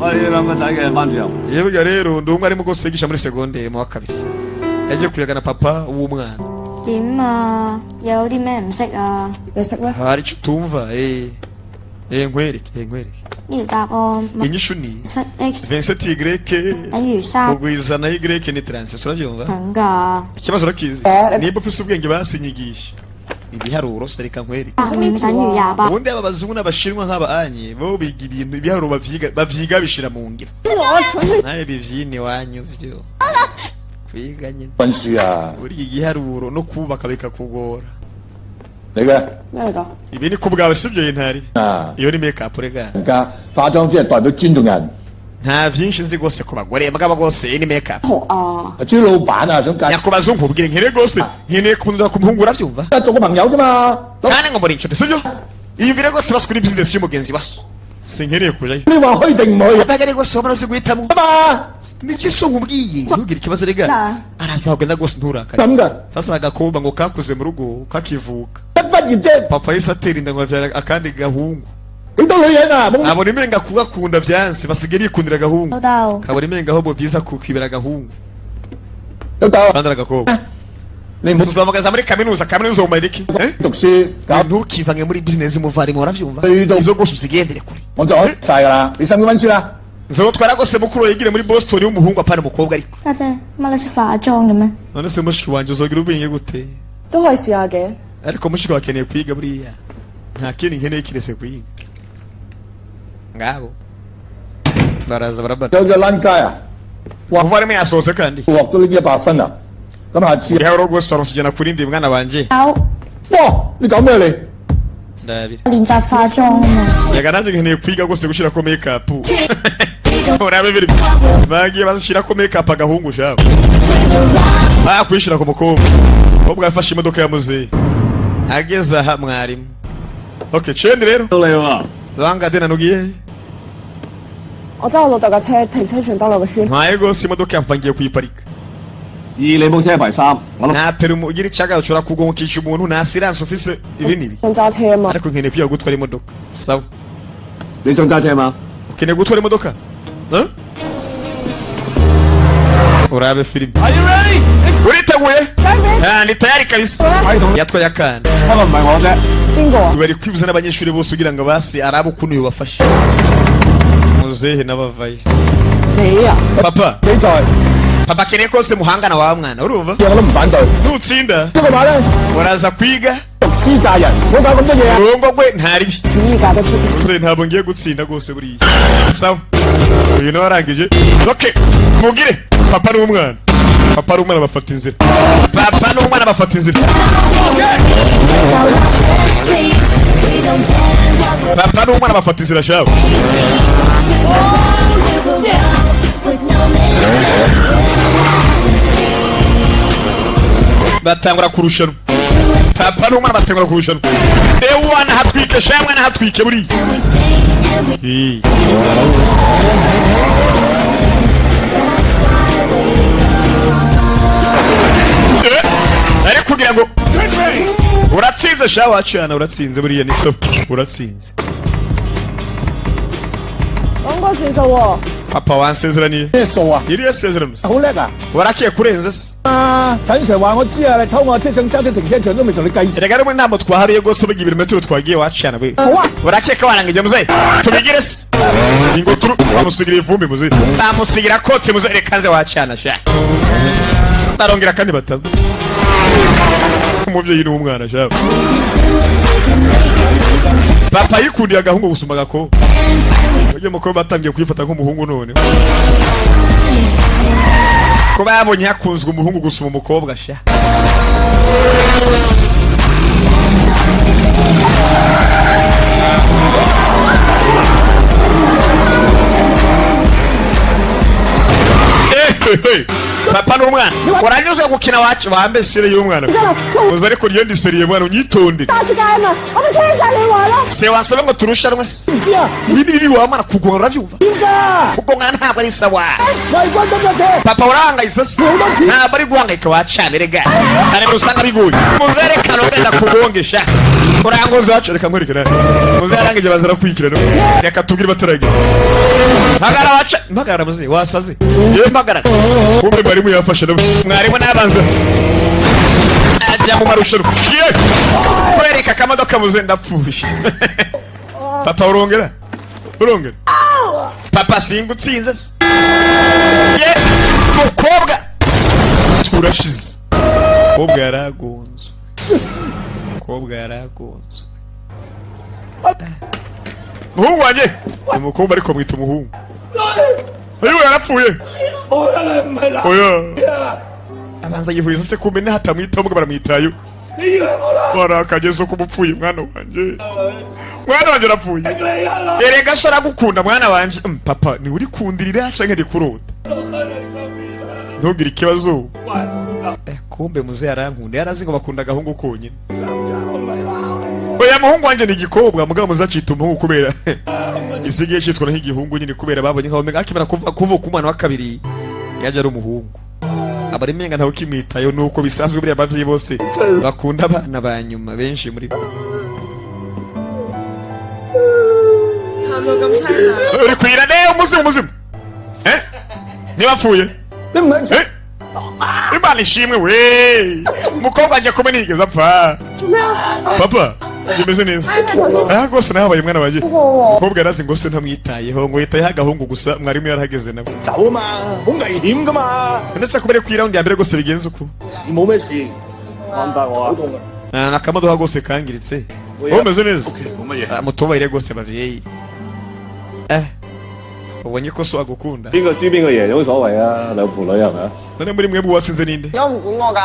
我係你哋兩個仔嘅班主任。 Yewe rero ndi umwarimu rwose yigisha muri segonderi mu wa kabiri. Yagiye kuyagana papa w'umwana. 點啊？有啲咩唔識啊？ 你識咩？ Hari icyo utumva? Eh, eh, nkwereke, eh, nkwereke. 呢條答案咪 Inyishu ni 七 x 27 y 等於3 kugwiza na y ni 36, urabyumva? 咁㗎。 Ikibazo urakizi? Eh. Nimba ufise ubwenge basinyigisha ibiharuro se, reka nkwereke. 五等於28。 Ubundi aba bazungu n'abashinwa nk'aba anye bo biga ibintu ibiharuro bavyiga bishira mu ngiro, nawe bivyine iwanyu vyo kwiga nyine. 溫書啊！ Buriya igiharuro no kubaka bikakugora. 你嘅 咩嚟㗎？ Ibi ni ku bwawe sibyo yintari? 啊， Iyo ni make up rega. 人家化妝只係代表尊重人。 Nta vyinshi nzi rwose ku bagore mugabo rwose iyi ni make up. 學啊！朱老闆啊，想介 Nyakubaza nkubwire nkere rwose nkeneye kundura ku muhungu, urabyumva? 做個朋友啫嘛。 Kandi ngo muri inshuti sibyo? Iyumvire rwose basi kuri business y'umugenzi waso, sinkeneye kujayo. 你話去定唔去 Ndaga rwose wabona uzi guhitamo 啊嘛？ niki so nkubwiye, ntugire ikibazo rega. Na. Arazagenda rwose nturakare. 咁嘅 Sasa agakobwa ngo kakuze mu rugo kakivuka. 畢業啫？ Papa yahise atera inda ngo abyara akandi gahungu. 幾多女人啊？冇 Abona imenga kugakunda vyanse, basigaye bikundira agahungu. 老豆， Kabona imenga ahubwo vyiza kukibera agahungu. 老豆， Kandi ari agakobwa. 你唔好 Tuzamugaza muri kaminuza, kaminuza umara iki? Eh? 讀書，搞 Ntukivange muri business muvarimu, uravyumva? 去到 Izo rwose uzigendere kure. 我就開晒㗎啦。你心機温書啦。 Nzogutwara rwose mukuru yigire muri Boston w'umuhungu, apana umukobwa ariko. 家姐，乜你識化妝嘅咩？ None se mushiki wanje uzogira ubwenge gute? 都可以試下嘅。 Ariko mushiki wawe akeneye kwiga buriya. Nta kindi nkeneye kiretse kwiga. Ngabo. Baraza barabara. 有隻躝街啊！ Umuvarimu yasohotse kandi. 獲到呢100分啊！咁下次 Ibiharuro rwose turamusijana kuri ndi mwana wanje. 有 哇！你講咩你？ Ndabira. 練習化妝啊嘛。 Yaga nanjye nkeneye kwiga rwose gushirako make up. Urabe biri. Bagiye bashirako make up agahungu shabo. Bakwishira ku mukobwa. Umukobwa yafashe imodoka ya muzehe. Ageze aha mwarimu. Okay, cendi rero. 到你喎， Banga dena nugiye. 我揸我老豆架車停車場兜兩個圈。 Ntwaye rwose imodoka ya papa ngiye kuyiparika. 二你部車排三，我諗 Nta perimi ugira icaga ushobora kugonkisha umuntu, nta siranse ufise, ibi n'ibi. 想揸車啊嘛， Ariko nkeneye kwiga gutwara imodoka. Sawa. 你想揸車嘛？ Ukeneye gutwara imodoka? Huh? Urabe filime. Are you ready？ Uriteguye? Ah, ni tayari kabisa. Yatwaye akana. 不過唔係我啫。 邊個啊？ Bari kwibuza n'abanyeshuri bose kugira ngo basi arabe ukuntu yobafasha. Muzehe n'abavayo. 你啊？ Papa, 你在， papa akeneye kose muhangana wa mwana, urumva? 我都唔反對。 Nutsinda 呢個話咧， uraza kwiga 讀書教人，唔好搞咁多嘢啊！ urongogwe ntaribi. 子意嫁得出啲錢。 Muzehe ntabwo ngiye gutsinda rwose buriya. Sawa. Uyu nawe arangije. Okay, mugire. Papa n'umwana. Papa n'umwana bafata inzira. Papa n'umwana bafata inzira. Papa n'umwana bafata inzira shabo. Batangura kurushanwa. Papa n'umwana batangura kurushanwa. Ewana hatwike sha mwana hatwike buriya. Eh. Eh, ari kugira ngo uratsinze sha wacana, uratsinze buriya ni so uratsinze. 講過算數喎。 Papa wansezeraniye. 咩數啊？ Iriya sezerano 好叻啊！ warakiye kurenza se. 啊！陳 Sir 話我知啊，你偷我車想揸出停車場都未同你計數。 Erega rumwe ntabwo twahariye rwose bugira ibirometero twagiye wacana we. 好啊， Urakeka warangije muzehe, tubigire se ingo turu bamusigira ivumbi muzehe, bamusigira kotse muzehe, reka nze wacana sha. Barongera kandi bataba umubyeyi n'umwana sha. Papa yikundiye agahungu gusumba agakobwa. Uyu mukobwa atangiye kwifata nk'umuhungu none ko babonye hakunzwe umuhungu gusuma umukobwa sha. Eh, papa n'umwana uranyuzwe gukina wacu bambe sire y'umwana. 真係仲 Uzi ariko ryo ndiseriye mwana, unyitondere. 揸出街啊嘛，我哋聽晒你話咯。 Se wansaba ngo turushanwe se? 唔知啊， Ibi ni bibi wa mwana, kugonga uravyumva? 點㗎？ Kugonga ntabwo ari sawa. 違規得架車， Papa urahangayitse se? Ntabwo ari guhangayika wacana erega hari ibintu usanga bigoye. Muzerekana ugenda kugongesha uranguza wacu, reka nkwereke nawe. Muzehe arangije baza arakurikirana, reka tubwire bataragira. Mpagara waca, mpagara muzehe wasaze yewe, mpagara. Kumbe mwarimu yafashe nawe, mwarimu nabanza ajya mu marushanwa ye kwereka akamodoka. Muzehe ndapfuye. Papa urongera, urongera papa, singutsinze se ye mukobwa, turashize. Mukobwa yaragonzwe, mukobwa yaragonzwe. Muhungu wanjye ni umukobwa ariko mwita umuhungu. Ayiwe yarapfuye. Oya abanza yihuriza se, kumbe nihatamwitaho mbwa baramwitayo. Barakageze ko umupfuye mwana wanjye, mwana wanjye arapfuye. Erega so aragukunda mwana wanje. Papa ni uri kundirira canke ndi kurota? Ntugire ikibazo. Kumbe muzehe arankunda, yarazi ngo bakunda agahungu konyine. Oya muhungu wanje ni igikobwa, mugabo muzacita umuhungu kubera isigaye citwa nk'igihungu nyine, kubera babonye nkaho akimara kuvuka umwana wa kabiri yaje ari umuhungu. Abari menga ntawe ukimwitayo, nuko bisanzwe buriya, abavyeyi bose bakunda abana ba nyuma benshi muri bo. 喊到咁凄涼。 Uri kwira ne umuzimu umuzimu eh niba apfuye eh Imana ishimwe we, umukobwa wanjye kumwe ntiyigeze apfa. 做咩啊？ Papa, bimeze neza. Ah, rwose nahabaye mwana wanjye. Umukobwa yarazi ngo se ntamwitayeho, ngo yitayeho agahungu gusa. Mwarimu yarahageze nawe. 走啊嘛，好危險噶嘛。 Ndetse kubera ko iround ya mbere rwose bigenze uko. 事冇咩事，安得我啊！好痛啊！ Ah, akamodoka rwose kangiritse, wowe umeze neza. 冇乜嘢。 Ah, mutubaire rwose bavyeyi. Eh, ubonye ko so agukunda. 邊個輸邊個贏有乜所謂啊？兩父女係咪啊？ None muri mwebwe uwatsinze ninde? 有唔管我㗎？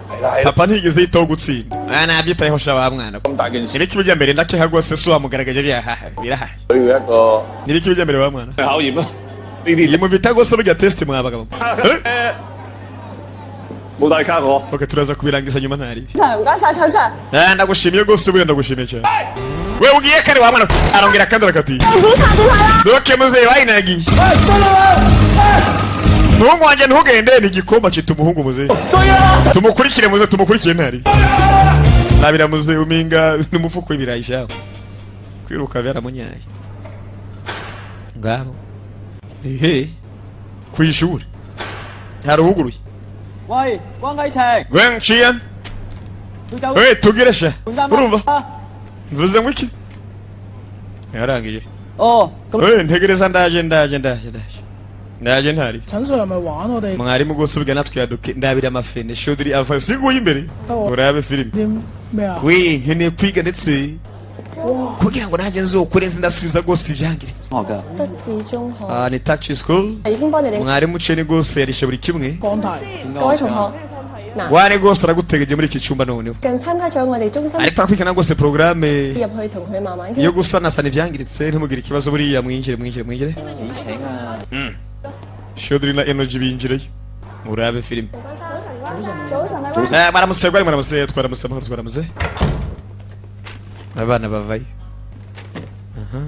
係啦係啦， Papa ntiyigeze yitaho gutsinda. Ah, nabyitayeho sha wa mwana. 咁大件事， Nibiki bijya mbere? Ndakeha rwose so wamugaragaje byahaha birahaye. 佢一個 Nibiki bijya mbere wa mwana? 考驗啊！呢啲 Iyi mubita rwose burya test mwa bagabo. Eh? 冇帶卡我。 Ok, turaza kubirangiza nyuma ntaribi. Sir 唔該晒，陳 Sir。 Ah, ndagushimiye rwose buriya, ndagushimiye cyane. We ugiye kare wa mwana, arongera kandi arakatiye. 檢查檢查啦！ Doke muzeyi wayinagiye. Muhungu wanjye ntugende, ni igikoma cyita umuhungu muzeyi. Tumukurikire muze, tumukurikire ntari. Nabira muzeyi uminga n'umufuko w'ibirayi shaho. Kwiruka byaramunyaye. Ngabo. Ehe. Ku ishuri. Haruhuguruye. 喂，關啟程， Gwen Chian. 要走 We tugire sha. 換衫 Urumva? 啊？ Mvuze ngo iki? Yarangije. 哦，咁 We ntegereza, ndaje ndaje ndaje ndaje. Ndaje ntari. 陳 Sir 係咪玩我哋 Mwarimu rwose ubwa natwe yaduke ndabira amafene shodiri avayo singuye imbere urabe filime. 啲咩啊？ We nkeneye kwiga ndetse kugira ngo nanjye nzokure nzi ndasubiza rwose ibyangiritse. 學㗎。 德智中學 Ah, ni taxi school. 已經幫你哋 Mwarimu ceni rwose yarishe buri kimwe. 江提 各位同學嗱， Wane rwose aragutegeje muri iki cyumba noneho. 近參加咗我哋中心 Ariko arakurikirana rwose porogaramu 入去同佢慢慢 yo 傾。 gusanasana ibyangiritse, ntimugire ikibazo buriya. Mwinjire mwinjire mwinjire. 你請啊？ Shodiri na energy binjireyo murabe filime. 早晨啊， Eh, mwaramutse gwari, mwaramutse, twaramutse amahoro, twaramutse. Abana bavayo. Aha.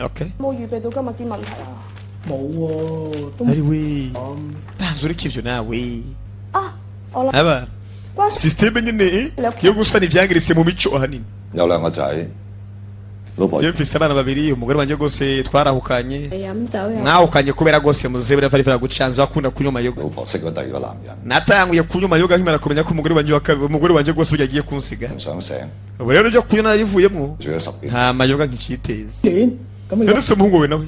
Okay. 冇預備到今日啲問題啊！ 冇喎，都 Ari we, banza ureke ibyo nawe. 啊，我諗 Abana 關 systeme nyine yo gusana ibyangiritse mu mico ahanini. 有兩個仔，老婆 Njye mfise abana babiri, umugore wanjye rwose twarahukanye. 飲酒又 Mwahukanye kubera rwose muzehe buriya bari baragucanze bakunda kunywa amayoga. 老婆識咗第二個男人， Natanguye kunywa amayoga nkimara kumenya ko umugore wanjye wa kabiri, umugore wanjye rwose burya agiye kunsiga. 唔想醒， Ubu rero ibyo kunywa narabivuyemo, 住咗十幾， nta mayoga nkikiteza. 年咁你 None se umuhungu we nawe?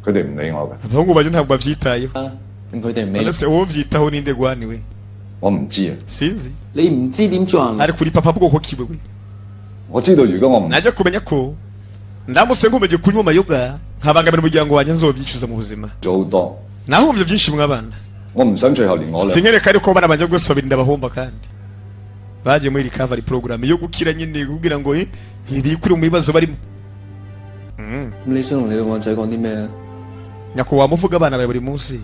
佢哋唔理我嘅， Abahungu banje ntabwo bavyitayeho. 咁佢哋唔理 None se uwo vyitaho ninde gwani we? 我唔知啊， Sinzi. 你，唔知點做人。 Ari kuri papa bwoko kiwe we. 我知道如果我唔 Najya kumenya ko ndamutse nkomeje kunywa amayoga nkabangamira umuryango wanjye nzobyicuza mu buzima. 做好多， Nahombye byinshi mwabana. 我唔想最後連我兩 Sinkereka ariko abana banje rwose babiri ndabahomba, kandi bagiye muri recovery program yo gukira nyine kugira ngo bikure mu bibazo barimo. 咁你想同你兩個仔講啲咩啊？ Nyakubahwa muvuga abana bawe buri munsi.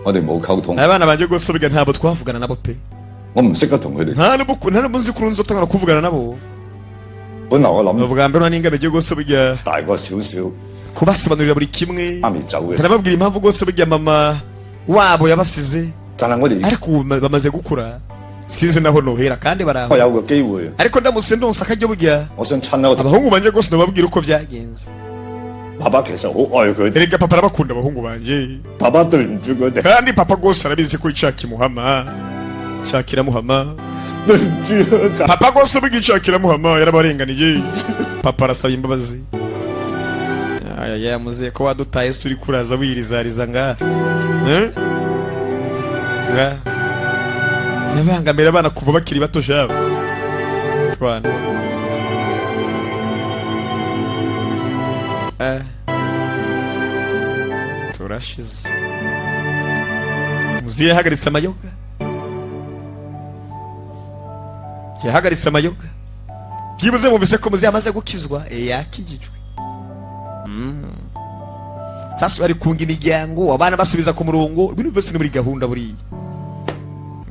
我哋冇溝通， Abana banje rwose burya ntabwo twavugana nabo pe. 我唔識得同佢哋。 Nta n'ubwo nta n'ubwo nzi ko nzotangana kuvugana nabo. 本來我諗 Ubwa mbere n'ingabe rwose burya 大個少少， kubasobanurira buri kimwe, 媽咪走嘅時候， nababwira impamvu rwose burya mama wabo yabasize. 但係我哋 Ariko ubu bamaze gukura, sinzi naho nohera kandi baraho. 我有個機會， Ariko ndamutse ndonsa akaryo burya 我想親口同 abahungu banje rwose nababwira uko byagenze. 爸爸其實好愛佢哋， Erega papa arabakunda abahungu banje. 爸爸對唔住佢哋， Kandi papa rwose arabizi ko icyaha kimuhama, icyaha kiramuhama. 對唔住啊仔。 Papa rwose burya icyaha kiramuhama, yarabarenganije. Papa arasaba imbabazi. Aya ya muzehe, ko wadutaye se uri kuraza wirizariza ngaha? Eh? Ngaha yabangamira abana kuva bakiri bato shabo twana. Eh. Turashize. Muzehe yahagaritse amayoga, yahagaritse amayoga. Byibuze mumvise ko muzehe amaze gukizwa. Eh, yakijijwe. Sasa bari kunga imiryango, abana basubiza ku murongo, ibintu byose ni muri gahunda buriya.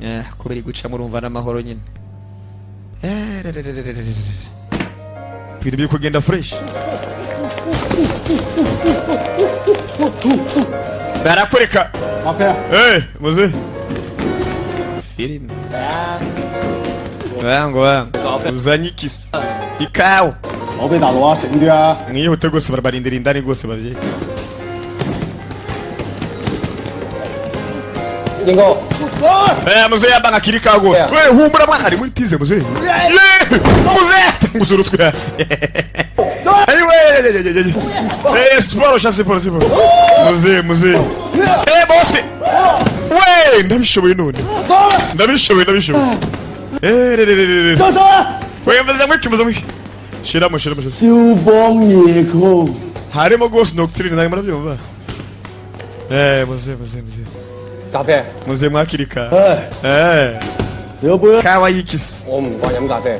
Eh, ko biri guca murumva n'amahoro nyine. Eh, rerererererere. Ibintu biri kugenda fresh. Barakwereka. 咖啡啊！ Eh, muze filime bango bango uzanye ikisi ikawa. 攞俾大佬啊，醒啲啊！ Mwihute rwose, barabarindira indani rwose bavyeyi. 英哥， Eh, muze yabanga akiri ikawa rwose. We humbura mwana, ari muri tize muze. Ye, muze nguze urutwe hasi. Ayiwe, eh, siporo sha, siporo, siporo muze, muze. Eh, bose we, ndabishoboye none, ndabishoboye, ndabishoboye. Eh, re re re re re. 收手啊！ We, muze mwiki, muze mwiki, shiramo, shiramo, shiramo. 肖邦夜空。 Harimo rwose nocturne, ntabwo murabyumva. Eh, muze, muze, muze. 咖啡， Muze mwakirika. 唉， Eh, 有杯啊！ kawa y'ikisi. 我唔慣飲咖啡，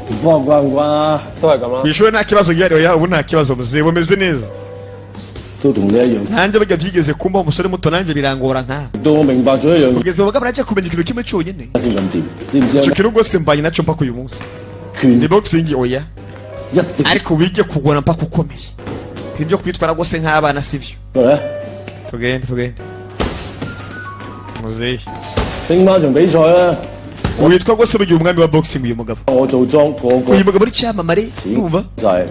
唔翻慣唔慣啊？都係咁啦 Ku。ishuri nta kibazo gihari. Oya, ubu nta kibazo muze, bumeze neza. 都同你一樣， Nanjye burya byigeze kumba umusore muto, nanjye birangora nka 到我明白咗一樣 kugeza ubu bwaba nagiye kumenya ikintu kimwe cyonyine. 嘢先咁掂，知唔知 Icyo 啊？ kintu rwose mbanye nacyo mpaka uyu munsi. 權 Ni boxing oya, 一定 ariko wige kugona mpaka ukomeye. Ibyo kwitwara rwose nk'abana sivyo. 過嚟啊！ Tugende, tugende muzehe. 聽晚場比賽啦， Witwa rwose bugira umwami wa boxing uyu mugabo. 我做莊個個 Uyu mugabo ari cyamamare, urumva. 晒。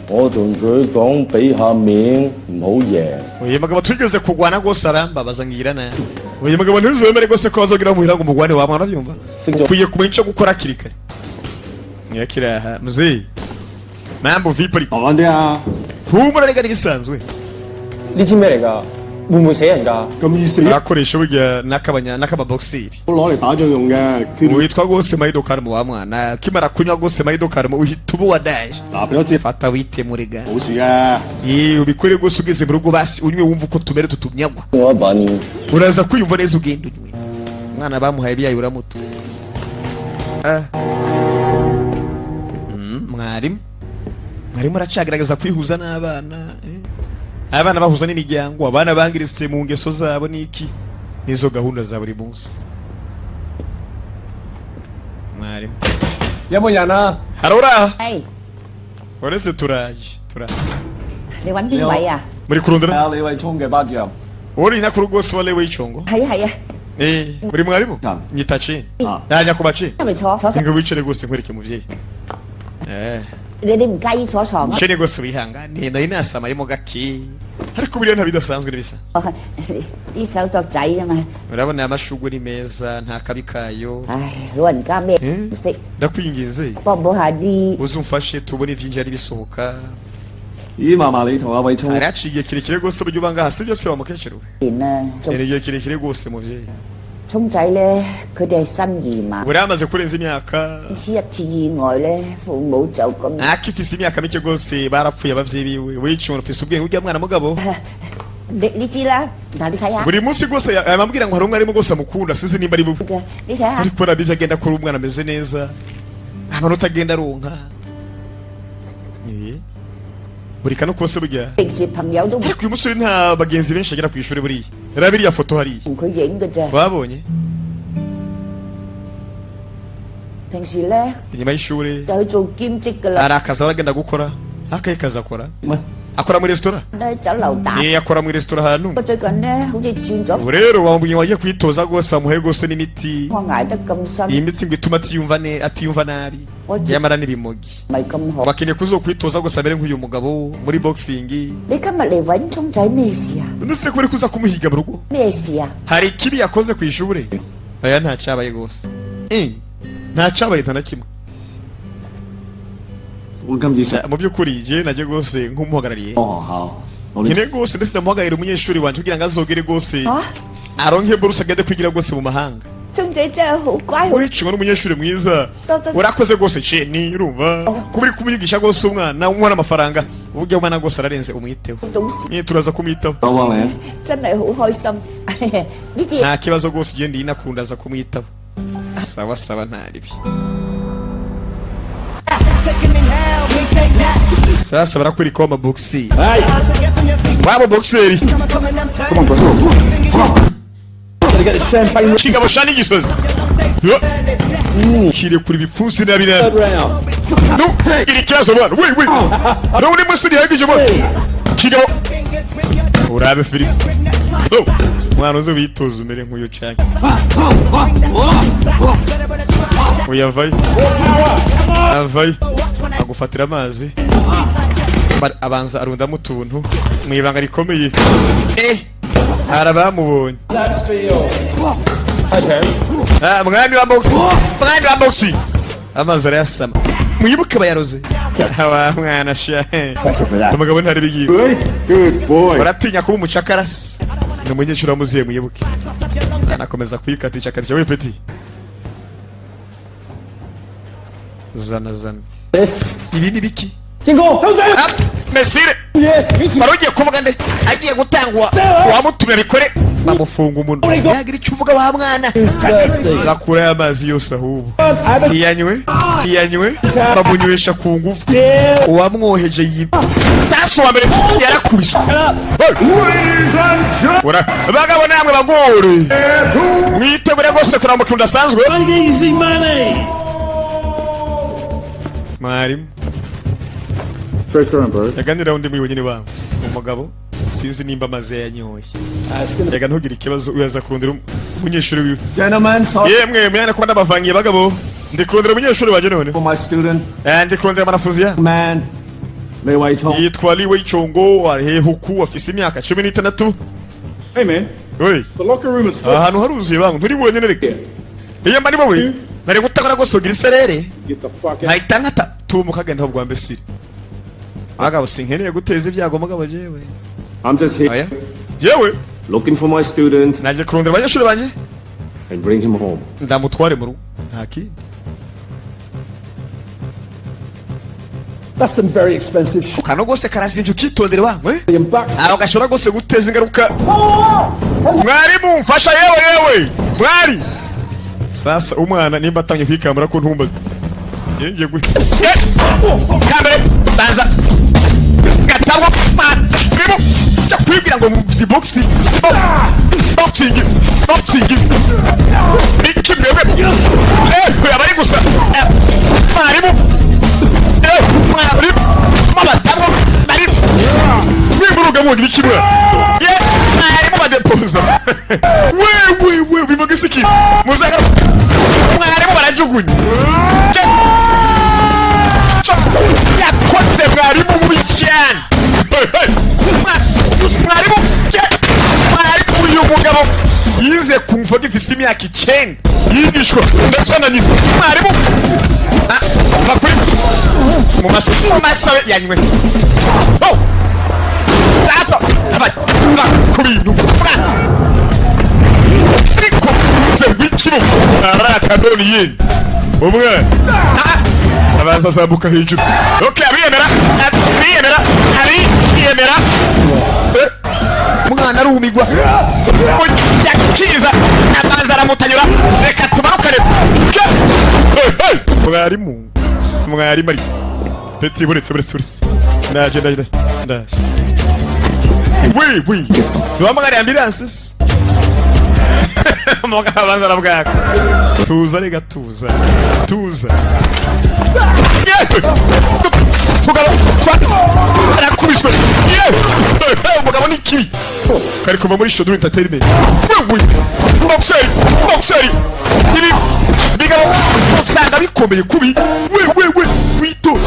我同佢講俾下面，唔好贏。 Uyu mugabo twigeze kugwana rwose arambabaza ngira nabi. Uyu mugabo ntuzemere rwose ko bazogira muhira ngo umugwane wa mwana, urabyumva. Sibyo. Ukwiye kumenya icyo gukora hakiri kare. Nyakiraha muzehe, mambo vipi ariko? 慢啲啊！ Humura rega, n'ibisanzwe. 呢支咩嚟㗎？會唔會死人㗎？ 咁易死， Arakoresha burya n'akabanya n'akababoxeri. 攞嚟打仗用嘅。 Witwa rwose mayidokarimo wa mwana, akimara kunywa rwose mayidokarimo uhita uba wadaje. 嗱，俾多支， Fata witemure ga. 冇事嘅。 Ye, ubikore rwose ugeze mu rugo, basi unywe wumva uko tumere tutumyagwa. 我一笨， Uraza kwiyumva neza ugenda unywe. Umwana bamuhaye ibiyayi uramuta. Ah. Mwarimu, mwarimu aracagaragaza kwihuza n'abana, eh. Abana bahuza n'imiryango, abana bangiritse mu ngeso zabo n'iki, nizo gahunda za buri munsi mwarimu. 有冇人啊？ Harura. 係， Uretse turaje, turaje. 你揾邊位啊？ Muri kurondera 係啊，李慧聰嘅班主任。 uri nyakuru rwose wa lewe y'icongo. 係啊係啊， Eh, uri mwarimu nyita Chin nyakubahwa Chin. 入嚟坐坐 Ngo wicare rwose nkwereke muvyeyi. Eh. 你你唔介意坐床啊？ Shene rwose wihangane, nari nasamayemo gake, ariko buriya nta bidasanzwe n'ibisa. 啲手作仔啊嘛， Urabona aya mashugwe ni meza, nta kabi kayo. 唉，老人家咩唔識， Ndakwinginze 幫補下啲。 uzumfashe tubone ivyinjira n'ibisohoka. 咦，嫲嫲你同阿偉聰 Hari haciye igihe kirekire rwose burya uba ngaha, sibyo se wa mukecuru we? 年啊，做 Ni igihe kirekire rwose muvyeyi. 聰仔咧，佢哋係新移民， Buriya amaze kurenza imyaka. 次一次意外咧，父母就咁。 Akifise imyaka mike rwose barapfuye abavyeyi biwe. Wica ufise ubwenge urya mwana mugabo. 你你知啦，嗱你睇下 Buri munsi rwose yamambwira ngo hari umwarimu rwose amukunda, sinzi nimba ari bubi. 嘅，你睇下 Ariko nabyo agenda akora, umwana ameze neza, amanota agenda aronka. Eh, buri kano kose burya. 平時朋友都唔 Ariko uyu musore nta bagenzi benshi agera ku ishuri buriya. Raba iriya foto hariya. 同佢影嘅啫。 Babonye 平時咧 inyuma y'ishuri 就去做兼職噶啦， hari akazi aba agenda gukora, akahe kazi akora? Akora muri resitora. 咧酒樓打。 Eh, akora muri resitora ahantu. 我最近咧好似轉咗， Ubu rero bamubwiye ngo ajye kwitoza rwose, bamuhe rwose n'imiti. 我捱得咁辛 Iyi mitsi ngo ituma atiyumva ne atiyumva nabi. Nyamara n'ibimogi. 唔係咁好。 Bakeneye kuzokwitoza gusa amere nk'uyu mugabo muri boxing. 你今日嚟揾聰仔咩事啊？ None ko uri kuza kumuhiga mu rugo? 咩事啊？ Hari ikibi yakoze ku ishuri? Oya, nta cyabaye rwose. Eh, nta cyabaye, nta na kimwe. 我今次上 Mu by'ukuri je najye rwose nk'umuhagarariye. 學校，我 Nkene rwose ndetse ndamuhagararira umunyeshuri wanje kugira ngo azogere rwose 嚇！ aronke buruse agende kwigira rwose mu mahanga. 聰仔真係好乖好。 Wicunga n'umunyeshuri mwiza. Toto- Urakoze rwose Ceni, urumva kuba uri kumwigisha rwose umwana umuha amafaranga, uburyo umwana rwose ararenze, umwiteho. 懂事， Nyine turaza kumwitaho. 我幫你。 真係好開心。呢啲 Nta kibazo rwose, ugenda iyi nakunda aza kumwitaho. Sawa sawa, nta ribi. Sasa barakwereka wa maboxeri, waba boxeri. Come on, bro. Come on. Gotta get the champagne. Kigabo shani gisozi. Kirekura ibipfunsi nabi nabi. Third round. No, iri kibazo bwana. We we. No, uri munsi ntihagije bwana. Kigabo. Urabe filime. No. Mwana uze witoza umere nk'uyu cyane. Oya avayo. Avayo. Agufatira amazi. Abanza arundamo utuntu mu ibanga rikomeye. Hari abamubonye. Ah, mwami wa boxing. Mwami wa boxing. Amazi arayasama. Mwibuke bayaroze. Wa mwana sha. Thank you for that. Umugabo ntari bigiye. Good boy. Uratinya kuba umucakara se? Ni umunyeshuri wamuziye, mwibuke. Anakomeza kuyikatisha katisha we petit. Zana zana. This. Ibi ni biki? 进攻！ Ah, Mesire. Wari ugiye kuvuga nde? Agiye gutangwa. Wamutumye bikore. Bamufunga umunwa. Yagira icyo uvuga wa mwana. Thirsty. Bakurayo amazi yose ahubwo. Ntiyanywe, ntiyanywe, bamunywesha ku ngufu. Uwamwoheje yiba. Sasa uwa mbere yarakubiswe. Hey! Bagabo namwe bagore. Mwitegure rwose kureba umukino udasanzwe. Easy money. Mwarimu. First round, bro. Yaganira undi muri wenyine wabo. Umugabo sinzi nimba amaze yanyoye. Yaga ntugire ikibazo, uyaza kurondera umunyeshuri wiwe. Gentlemen, sorry Yemwe mwana kuba ndabavangiye bagabo. Ndi kurondera umunyeshuri wanjye none. for my student, Ndi kurondera mwanafunzi ya. man. Li Wei Chong. Yitwa Li Wei Chongo, ari hehuku, afise imyaka 16. Hey, man. Oi. The locker room is full. Ahantu haruzuye bangu, nturi wenyine reka. Iyo mba ni wowe, nari gutakora gusogira iserere. Get the fuck out. Nkahita nkata tumuka agenda bwa mbesire. Bagabo sinkeneye guteza ibyago mugabo jewe. I'm just here Oya. Jewe looking for my student naje kurondera abanyeshuri banje and bring him home. ndamutware mu rugo. Nta kindi. That's some very expensive shit. Kano gose karazinje ukitondere wangwe. Bucks. Aho gashobora gose guteza ingaruka. Mwarimu mfasha yewe yewe. Mwari. Sasa umwana nimba atangiye kwikambura ko ntumbaze. Yenge gwe. Kambere banza. Gatangwa mwarimu. Cyo kwibwira ngo mu boxing. Boxing. Boxing. Iki mwebwe. Abari gusa. Mwarimu. Mwarimu. Mabatangwa mwarimu. Mwimuruga mwogira iki mwe? Ye, mwarimu badepoza. We we we bivuga iki? Muzagara. Mwarimu barajugunya. Yakoze mwarimu mubi cyane. Hey, hey. Mwarimu mwarimu uyu mugabo yize kumva gifise imyaka 9 yigishwa ndetse na nyina. Mwarimu va kuri mu maso mu maso yanywe. Oh! Sasa va va ku bintu ariko nze w'ikibuga ari akanoni yindi umwana abanza azamuka hejuru. Okay, abiyemera abiyemera abiyemera. Umwana arumigwa yakiza abanza aramutanyura. Reka tubarukane. Mwarimu mwarimu ari peti buretse buretse buretse ndaje ndaje ndaje. Oui oui. Duhamagare ambulance se. Umugabo abanza arabwaka. Tuza rega tuza. Tuza. Yewe! Tugabo arakubiswe. Yewe! Umugabo ni kibi. Kari kuva muri Shoduru Entertainment. Wewe! Boxer! Boxer! Ibi bigabo usanga bikomeye kubi. We we we wito.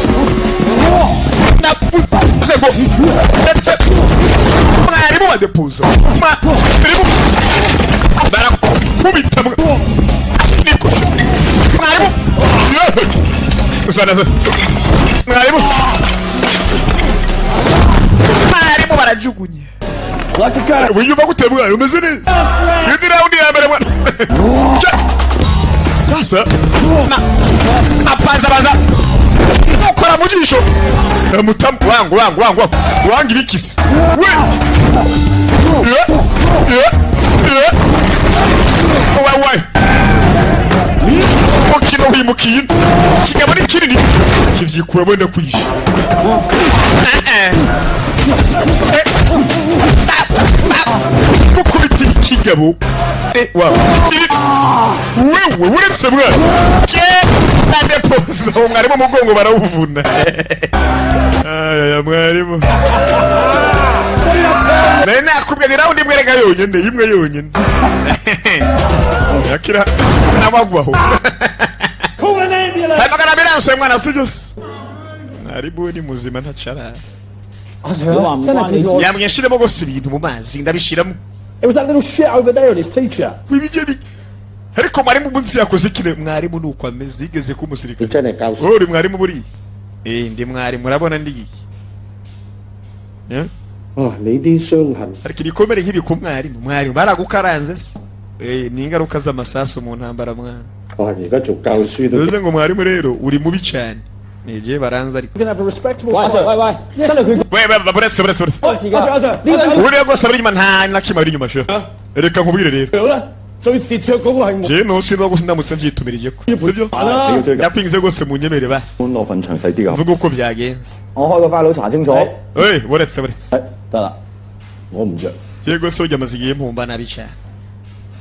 Navuze ngo ndetse mwarimu badepoza. Mwarimu barakubita niko. Mwarimu. Yewe! Zana zana. Mwarimu. Mwarimu barajugunye. Wiyumva gute mwana umeze neza? Iyi ni raundi ya mbere mwana. Sasa na apaza baza ukora mu jisho mutamu wangu wangu wangu wangu ibikisi we we we mukino wimukiye kigabo ni kinini kivyikura wenda kwisha gukubita ikigabo wa wewe Yewe, uretse mwana adepoza uwo mwarimu umugongo barawuvuna. Aya mwarimu nari nakubwiye ni round imwe rega yonyine, imwe yonyine yakira n'abagwaho. Call an ambulance! Hamagara ambulance mwana, sibyo se? Mwarimu we ni muzima, ntacarara. 阿 Sir 真係叫我 Yambwiye nshiremo rwose ibintu mu mazi, ndabishiramo. It was that little shit over there and his teacher. Ibi byo ariko mwarimu umunsi yakoze ikine. Mwarimu ni uko ameze, yigeze kuba umusirikare. Wowe uri mwarimu buriya? Eh, ndi mwarimu, urabona ndi iki? Eh? 哦，你啲傷痕 Ariko ibikomere nk'ibi ku mwarimu, mwarimu baragukaranze se? Eh, ni ingaruka z'amasasu mu ntambara mwana. 哇！而家做教書都 Bivuze ngo mwarimu rero uri mubi cyane, nije baranze ariko. We're gonna have a respectable 喂，阿 Sir，喂喂，真係佢 We we, buretse buretse buretse. 關事㗎。阿 Sir，呢個 Uriya rwose abari inyuma, nta na kimwe ari inyuma sha. Reka nkubwire rero. 咧，最蝕著嗰個係我。 Je ntusi rwose ndamutse mbyitumiriye ko sibyo? 你要追究。 Ndakwingize rwose munyemere basi. 攞份詳細啲㗎。 Mvuge uko byagenze. 我開個 file 查清楚。 Eh, buretse buretse. 得啦，我唔着。 Ye rwose burya amaze igihe mpumba nabi cyane,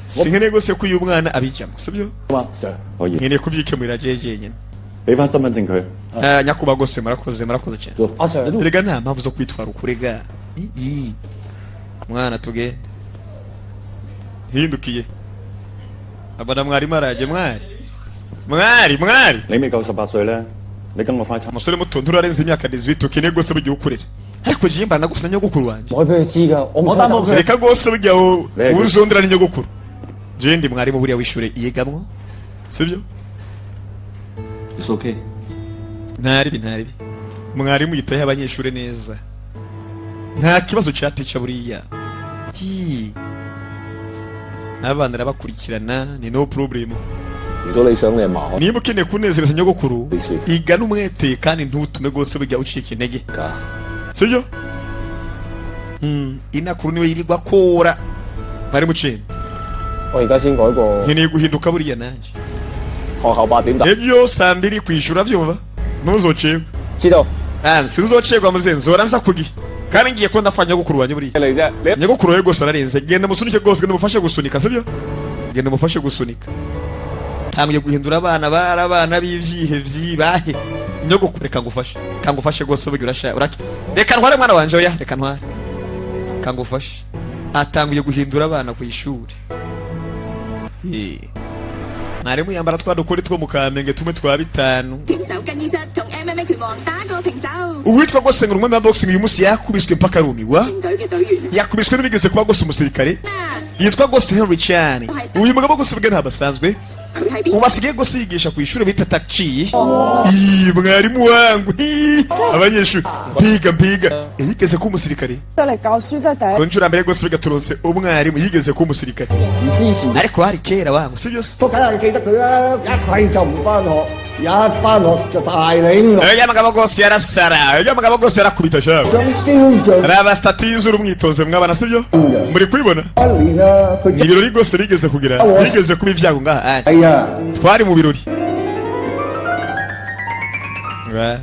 sinkeneye rwose ko uyu mwana abijyamo, sibyo? 嘛，Sir。 可以 Nkeneye kubyikemurira jewe jenyine. 俾翻身份證佢。 Ah, nyakubahwa rwose murakoze, murakoze cyane. 阿 Sir， Erega nta mpamvu zo kwitwara ukurega. Mwana tugende. Hindukiye abona mwarimu araje. Mwari, mwari, mwari. 你未夠18歲咧，你跟我翻差。 Umusore muto, nturarenza imyaka 18, ukeneye rwose bugiye ukurera, ariko jewe mbana gusa na nyogokuru wanjye. 唔可以俾佢知㗎，我唔想擔保佢。 Reka rwose burya uzondera ni nyogokuru. Jewe ndi mwarimu buriya w'ishure yigamwo, sibyo? It's okay。 Ntaribi, ntaribi, mwarimu yitayeho abanyeshuri neza, nta kibazo cya teacher buriya. Hi. N'abana arabakurikirana, ni no problem. 如果你想你阿嫲 Niba ukeneye kunezereza nyogokuru, Isi. igana umwete kandi ntutume rwose burya ucika intege, 㗎， sibyo? Inakuru niwe yirirwa akora mwarimu cene. 我而家先改過。 Nkeneye guhinduka buriya nanjye. 學校8點打。 Ebyo saa 2 kwishura urabyumva, ntuzocegwe. 知道。 Ah, sinzocegwa muze, nzora nza kugihe kandi ngiye ko ndafanya nyogokuru wanjye buriya. 嚟啫，你 Nyogokuru wawe rwose ararenze, genda musunike rwose, genda umufashe gusunika, sibyo? Genda umufashe gusunika. Ntangiye guhindura abana, bari abana b'ibyihevyi bahe. Nyogokuru, reka ngufashe, reka ngufashe rwose burya urasha urake. Reka ntware mwana wanje, oya, reka ntware, reka ngufashe. Atangiye guhindura abana ku ishuri. Eh. Mwarimu yambara twa dukori two mu Kamenge tumwe twa 5. 平手更衣室同 MMA 拳王打個平手。 Uwitwa rwose ngo umwami wa boxing uyu munsi yakubiswe mpaka arumirwa. 隊嘅隊員 Yakubiswe n'ubigeze kuba rwose umusirikare yitwa rwose Henry Chan. Uyu mugabo rwose bwe ntabwo asanzwe. 佢係邊 Ubu asigaye rwose yigisha ku ishuri bita Takchi. Ii, mwarimu wangu. Ii, abanyeshuri mpiga mpiga yigeze kuba umusirikare. 得嚟教書真係第 Ku nshuro ya mbere rwose bigaturutse umwarimu yigeze kuba umusirikare, 唔支持。 ariko hari kera wangu, sibyo se? 我梗係記得佢啦，一係就唔翻學，一翻學就大領 Uriya mugabo rwose yarasara, uriya mugabo rwose yarakubita shawe. 張雕像 Raba stati y'izuru, umwitozo mwabana, sibyo? Muri kubibona. 一年啊，佢 Ni ibirori rwose bigeze kugira, bigeze kuba ibyago ngaha. 係啊。 Twari mu birori. Wa.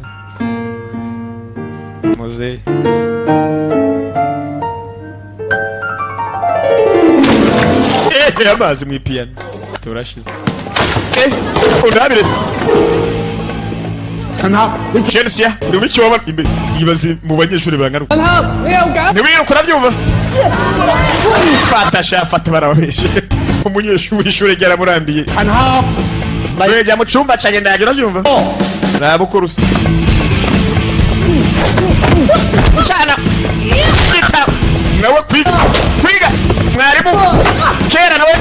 Muze. Eh, amazi mu ipiyano. Turashize. Eh, undabire. Chelsea, uri mu cyoba imbere. Ibaze mu banyeshuri bangana. Ntiwiruka, urabyumva? Fata sha, fata barababeshe. Umunyeshuri ishuri ryaramurambiye. Wejya mu cyumba cyanjye ndaje, urabyumva? Raba uko rusa. Cana. Kwita. Nawe kwiga. Kwiga. Mwarimu. Kera nawe.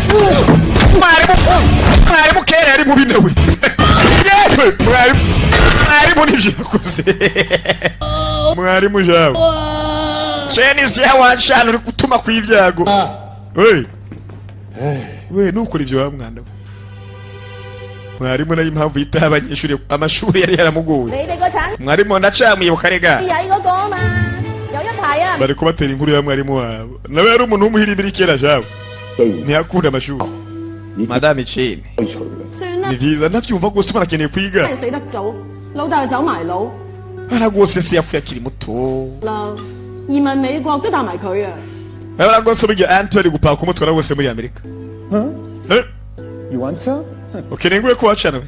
Mwarimu. Mwarimu kera yari mubi nawe. Yewe mwarimu. Mwarimu nivyo yakoze. Mwarimu jawe. Chenisi yawanshana uri gutuma kw'ibyago. We. We nukora ibyo wa mwana we. Mwarimu nayo impamvu yitaho abanyeshuri, amashuri yari yaramugoye. 你哋個橙 Mwarimu ndacamwibuka rega. 曳嗰個啊嘛，有一排啊。 Bari kubatera inkuru ya mwarimu wabo, nawe yari umuntu w'umuhirimbiri kera jawe, ntiyakunda amashuri. Madame Chene, 算啦 ni，byiza ndabyumva rwose umuntu akeneye kwiga. 真係死得早，老豆就走埋佬 Ara rwose se yapfuye akiri muto. 啦，移民美國都帶埋佢啊。 Ara rwose burya Anthony gupaka umutwara rwose muri Amerika. Eh? You want some? Ukeneye nguye kuwacana we?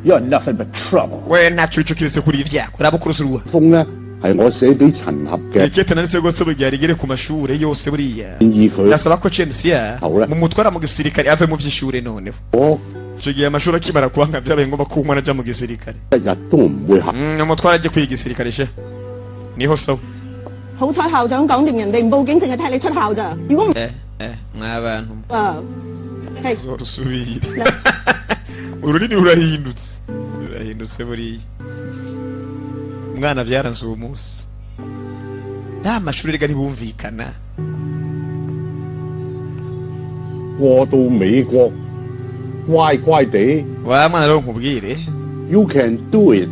You're nothing but trouble. We ntacyo ico kiretse kuri ibyago uraba ukurusa uruwa. 封咧係我寫俾陳合嘅 Ikete nanditse rwose buriya rigere ku mashure yose buriya. 建議佢 Ndasaba ko Chemsia Ahora. mumutwara mu gisirikare ave mu vy'ishure noneho. 我 Ico gihe amashuri akimara kuhanga byabaye ngombwa ko umwana aja mu gisirikare. 一日都唔會行。 Umutwara aje kwiga igisirikare she. Niho sawa. 好彩校長講掂人哋唔報警，淨係踢你出校咋。如果唔 Eh eh mwabantu 啊，係 rusubire. Ururimi rurahindutse. Rurahindutse buriya. Umwana byaranze uwo munsi. Nta mashuri rega ntibumvikana. 過到美國，乖乖地 Wa mwana rero nkubwire. ，You can do it。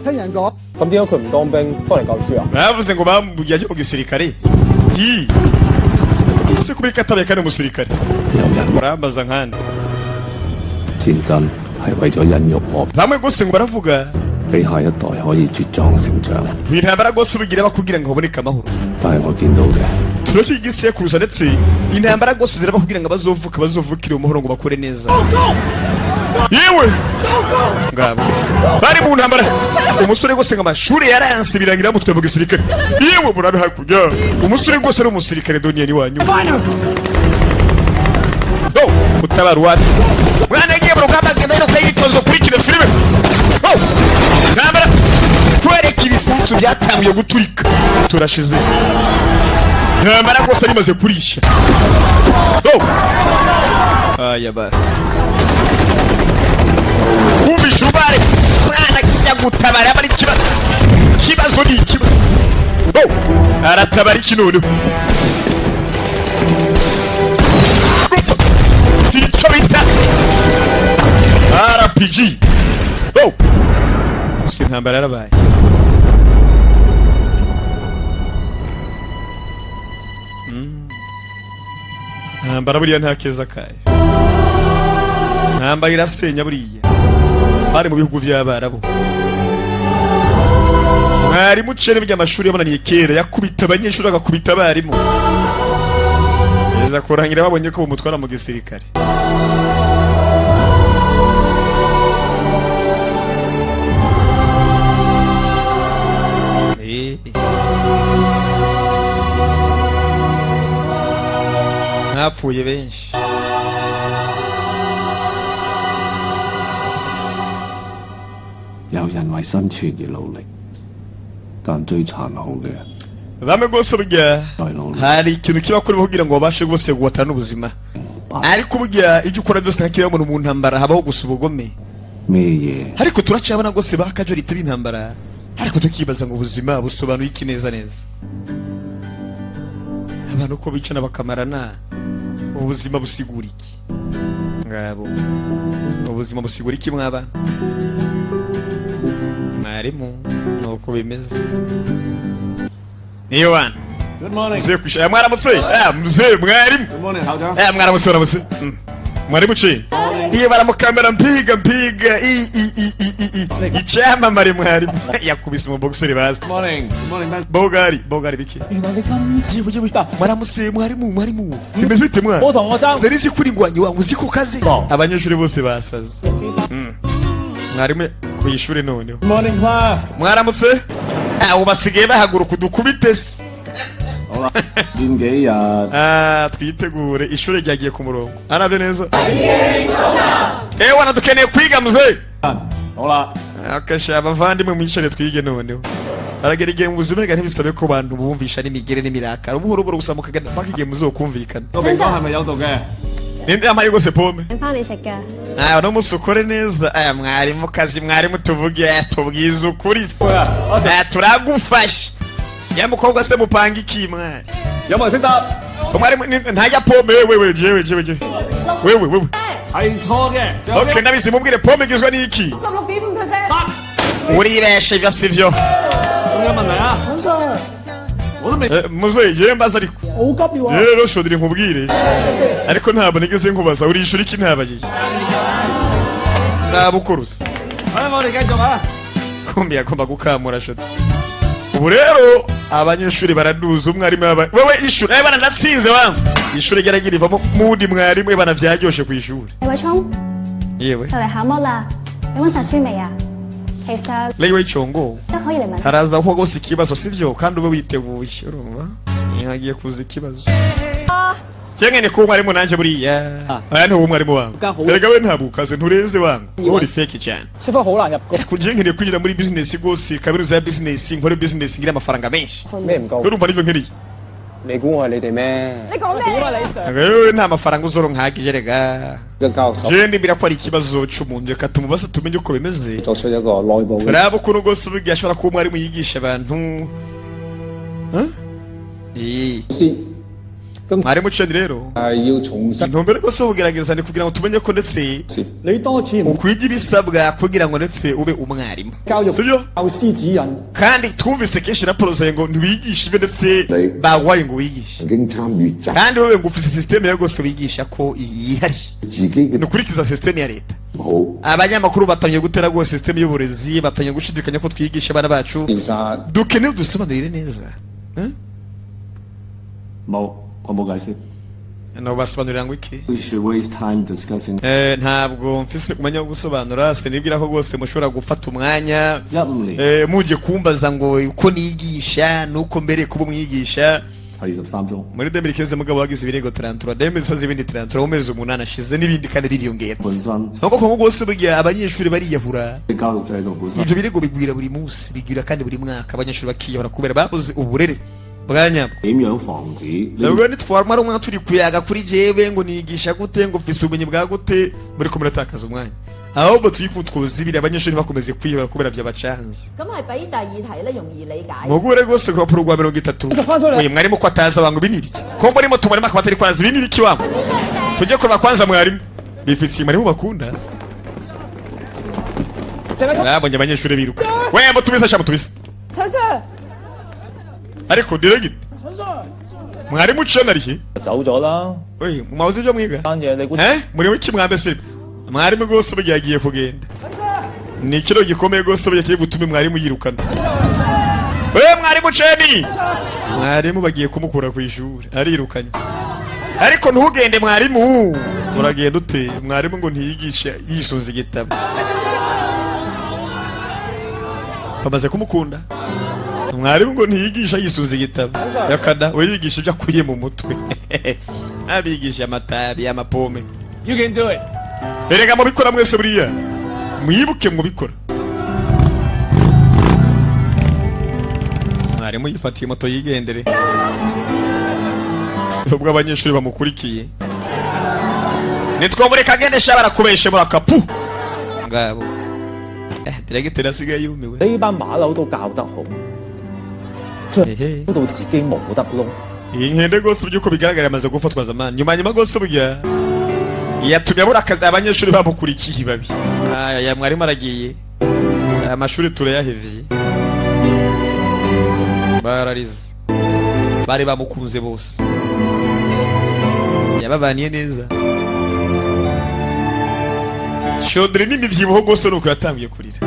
聽人講，咁點解佢唔當兵，翻嚟教書啊？ Bavuze ngo bamubwiye aje mu gisirikare. Hi. Ese kubera ko atabaye kandi umusirikare. Murambaza nkande. 戰爭係為咗孕育和 Bamwe rwose ngo baravuga 俾下一代可以茁壯成長， intambara rwose bugira bakubwira ngo haboneke amahoro. 但係我見到嘅 Turacyo igisekuruza ndetse intambara rwose ziraba kugira ngo abazovuka bazovukire mu mahoro ngo bakure neza. Yewe ngabo bari mu ntambara umusore rwose ngo amashuri yaranse birangira mutwe mu gisirikare. Yewe murabe hakurya umusore rwose ari umusirikare doniye wanyu. Oh, utabara uwacu mwana yagiye mu rugamba agenda yiruka yitoza kurikira filime. Oh, ntambara kwereka ibisasu byatanguye guturika turashize ntambara rwose rimaze kurisha. Oh. Aya basi kumvisha ubare mwana kijya gutabara aba ari ikibazo ikibazo ni ikibazo. Oh, aratabara iki noneho gupfa icyo bita RPG. Oh, gusa intambara yarabaye. Intambara buriya nta keza kayo. Intambara irasenya buriya. Hari mu bihugu by'Abarabu mwarimu cere by'amashuri yabananiye kera yakubita abanyeshuri agakubita abarimu neza kurangira babonye ko bumutwara mu gisirikare. Hapfuye benshi. 有人為生存而努力，但最殘酷嘅 Bamwe rwose burya 係努力。 hari ikintu kiba kuri bo kugira ngo babashe rwose guhatana n'ubuzima, ariko burya ibyo ukora byose nka kireba mu ntambara habaho gusa ubugome. 咩嘢 Ariko turacabona rwose ba kajorite b'intambara, ariko tukibaza ngo ubuzima busobanuye iki neza neza. Abantu uko bicana bakamarana, ubuzima busigura iki? Ngabo ubuzima busigura iki mwaba mwarimu? Nuko bimeze niyo bana. Good morning. Mzee kwisha ya mwaramutse. Ah, mzee mwarimu. Good morning, 校長。 Eh, mwaramutse mwaramutse. Mwarimu ce iyo baramukamera mpiga mpiga i i i i i i icyamamare mwarimu yakubise mu boxer bazi. Good morning. Good morning, man. Bogari bogari biki 原來你咁 yewe yewe mwaramutse mwarimu mwarimu bimeze bite mwana? 我同學生 Sinari nzi kuri ngwanyi wangu uzi ko kazi abanyeshuri bose basaze. Mwarimu ku ishuri noneho. Good morning, class. Mwaramutse. Ah, ubu basigaye bahaguruka udukubite se. 好啦，練幾日。 Ah, twitegure ishuri ryagiye ku murongo arabe neza. Ewana dukeneye kwiga mzee. 好啦， Akasha abavandimwe mwicare twige noneho. Aragera igihe mu buzima reka ntibisabe ko abantu bumvisha n'imigere n'imirakaro buhoro buhoro gusa mukagana mpaka igihe muzokumvikana. 個鼻哥係咪有毒嘅？ Ninde yampaye rwose pome? 翻你食㗎。 Ah, uno munsi ukore neza. Aya mwarimu kazi mwarimu tuvuge tubwize ukuri se. Ah, turagufasha. Ya mukobwa se mupanga iki mwari? 有冇人識答？ Umwarimu ntajya pome wewe wewe jewe jewe jewe. Wewe wewe. 係錯嘅。仲有 Okay, nabizi mubwire pome igizwe n'iki? 16.5%。 Uribeshe ibyo sivyo. 仲有問題啊？陳 Sir， 我都未。 Muzehe jewe mbaza ariko. 好急要啊！ Rero shodiri nkubwire. Ariko ntabwo nigeze nkubaza urishura iki ntabajije. Nabukuruza. 好啦，我哋繼續啊。 Kumbi yagomba gukamura shodi. Ubu rero abanyeshuri baraduza umwarimu wewe ishuri bana ndatsinze wangu ishuri ryaragira ivamo mundi mwarimu bana vyaryoshe ku ishuri. 李偉聰 Yewe. 就嚟考模啦，你温晒書未啊？其實 Lewe chongo 都可以嚟問。 haraza ko gose ikibazo sivyo kandi ube witeguye urumva hagiye kuza ikibazo cyengene ko umwarimu nanje buriya aya ntuwo umwarimu wangu erega we ntabwo ukaze nturenze wangu uri fake cyane. 出科好難入個。 Kuje nkeneye kwinjira muri business gose kaminuza ya business nkore business ngire amafaranga menshi. 咩唔夠？ Urumva nibyo nkeneye. 你估我係你哋咩？你講咩？啊，李 Sir？ Wewe nta mafaranga uzoronka hakije rega. 嘅教育手 Je ndibwira ko ari ikibazo c'umuntu reka tumubaze tumenye uko bimeze. 作出一個內部嘅 Turaba ukuntu rwose ubugiye ashobora kuba umwarimu yigisha abantu. 先。 Mwarimu Chen rero 係要重新 intumbero rwose yo kugerageza ni kugira ngo tumenye ko ndetse 你多次唔 ukwige ibisabwa kugira ngo ndetse ube umwarimu. 教育 Sibyo? 教師指引， Kandi twumvise kenshi raporo zawe ngo ntiwigishe ibyo ndetse baguhaye ngo wigishe. 曾經參與集 Kandi wowe ngo ufise systeme ya rwose wigisha ko yihariye. 自己嘅 Ni ukurikiza systeme ya leta. 好。 Abanyamakuru batangiye gutera rwose systeme y'uburezi batangiye gushidikanya ko twigisha abana bacu. 其實 Dukeneye udusobanurire neza. 冇，我冇解釋。 No basobanurira ngo iki? We should waste time discussing. Ntabwo mfise umwanya wo gusobanura sinibwira ko rwose mushobora gufata umwanya 15年 muje kumbaza ngo uko nigisha nuko mbere kuba umwigisha. 係23宗。 Muri 2015 mugabo wagize ibirego 33 2016 ibindi 33 mu mezi 8 ashize n'ibindi kandi biriyongera. 本身 Nkuko kongo rwose burya abanyeshuri bariyahura. 教育制度本身 Ivyo birego bigwira buri munsi bigwira kandi buri mwaka abanyeshuri bakiyahura kubera babuze uburere bwa nyabwo. 點樣防止呢 Nabwo nitwamara umwanya turi kuyaga kuri jewe ngo nigisha gute ngo mfise ubumenyi bwa gute muri ko muratakaza umwanya ahubwo turi kutwuzibira abanyeshuri bakomeze kwiyahura kubera byabacanze. 咁係比第二題咧容易理解。 Mugure rwose ku rupapuro rwa 30 uyu mwarimu ko atazi abantu ibi ni ibiki ko murimo tumurimo akaba atari kwazi ibi ni ibiki wangu tujye kureba kwanza mwarimu bifitiye mwarimu bakunda. Nabonye abanyeshuri biruka we mutubize sha mutubize. 陳 Sir， Ariko diregite 陳 Sir， mwarimu uciye arihe? 走咗啦。 We mwabuze ibyo mwiga 單嘢你估？ Muri wiki mwambe se mwarimu rwose burya yagiye kugenda ni ikiro gikomeye rwose burya kiri gutume mwarimu yirukana. We mwarimu Ceni mwarimu bagiye kumukura ku ishuri arirukanye ariko ntugende mwarimu uragenda ute mwarimu ngo ntiyigishe yisunze igitabo bamaze kumukunda mwarimu ngo ntiyigisha yisunze igitabo yakada we yigisha ibyo akuye mu mutwe abigisha amatabi amapome. You can do it。 Erega mubikora mwese buriya mwibuke mubikora. Mwarimu yifatiye moto yigendere si ubwo abanyeshuri bamukurikiye nitwomureka agendesha barakubeshe murakapu ngabo diregiteri asigaye yumiwe. 呢班馬騮都教得好，到自己冇得窿。 Iyi nkende rwose by'uko bigaragara yamaze gufatwa zamani nyuma nyuma rwose burya yatumye abura akazi abanyeshuri bamukurikiye babi. Aya mwarimu aragiye amashuri turayahevye bararize bari bamukunze bose yababaniye neza. Shodri n'imibyibuho rwose nuko yatangiye kurira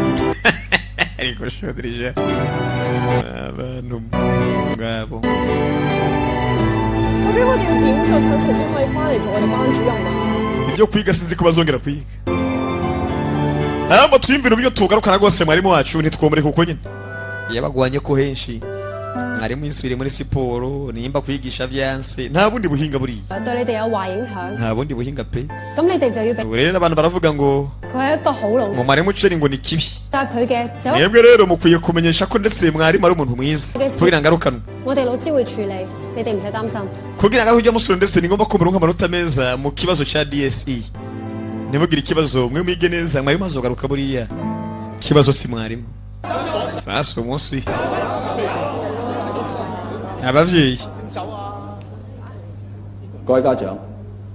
ariko Shodri je abantu ngabo. 究竟我哋要點做陳 Sir 先可以翻嚟做我哋班主任啊？ Ibyo kwiga sinzi ko bazongera kwiga ahubwo twiyumvira uburyo tugarukana rwose mwarimu wacu ntitwomureke kuko nyine yabagwanye ko henshi mwarimu yisubire muri siporo nimba kwigisha vyanse nta bundi buhinga buriya. 對你哋有壞影響， Nta bundi buhinga pe. 咁你哋就要俾 Ubu rero abantu baravuga ngo 佢係一個好老 ngo 師， mwarimu Ceni ngo ni kibi. 答佢嘅就 Mwebwe rero mukwiye kumenyesha ko ndetse mwarimu ari umuntu mwiza kugira ngo arukanwe. 我哋老師會處理，你哋唔使擔心。 Kugira ngo ujye musura ndetse ni ngombwa ko muronka amanota meza mu kibazo ca DSE. Ntimugire ikibazo mwe mwige neza mwarimu azogaruka buriya kibazo si mwarimu. Sasa umunsi abavyeyi 各位家長，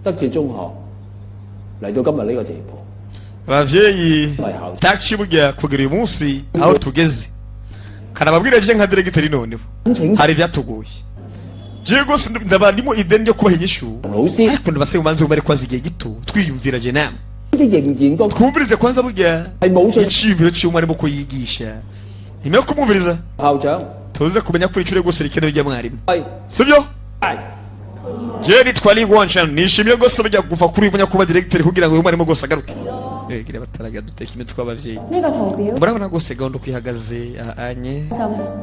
德智中學嚟到今日呢個地步， abavyeyi taxi burya kugira uyu munsi aho tugeze kanababwira je nka diregiteri noneho hari ivyatugoye jewe rwose ndaba ndimo ideni ryo kubaha inyishu ariko ndabasaba mubanze mumare kwanza igihe gito twiyumvira je namwe twumvirize kwanza burya iciyumviro c'umwarimu ko yigisha nyuma yo kumwumviriza 校長 Tuze kumenya ko icure rwose rikenewe rya mwarimu, sibyo? Je nitwa Lee Guanchan, nishimiye rwose bajya kuva kuri uyu kuba directeur kugira ngo uyu mwarimu rwose agaruke. Gira bataraga duteka imitwe abavyeyi. 呢個圖表 Murabona rwose gahunda uko ihagaze anye 就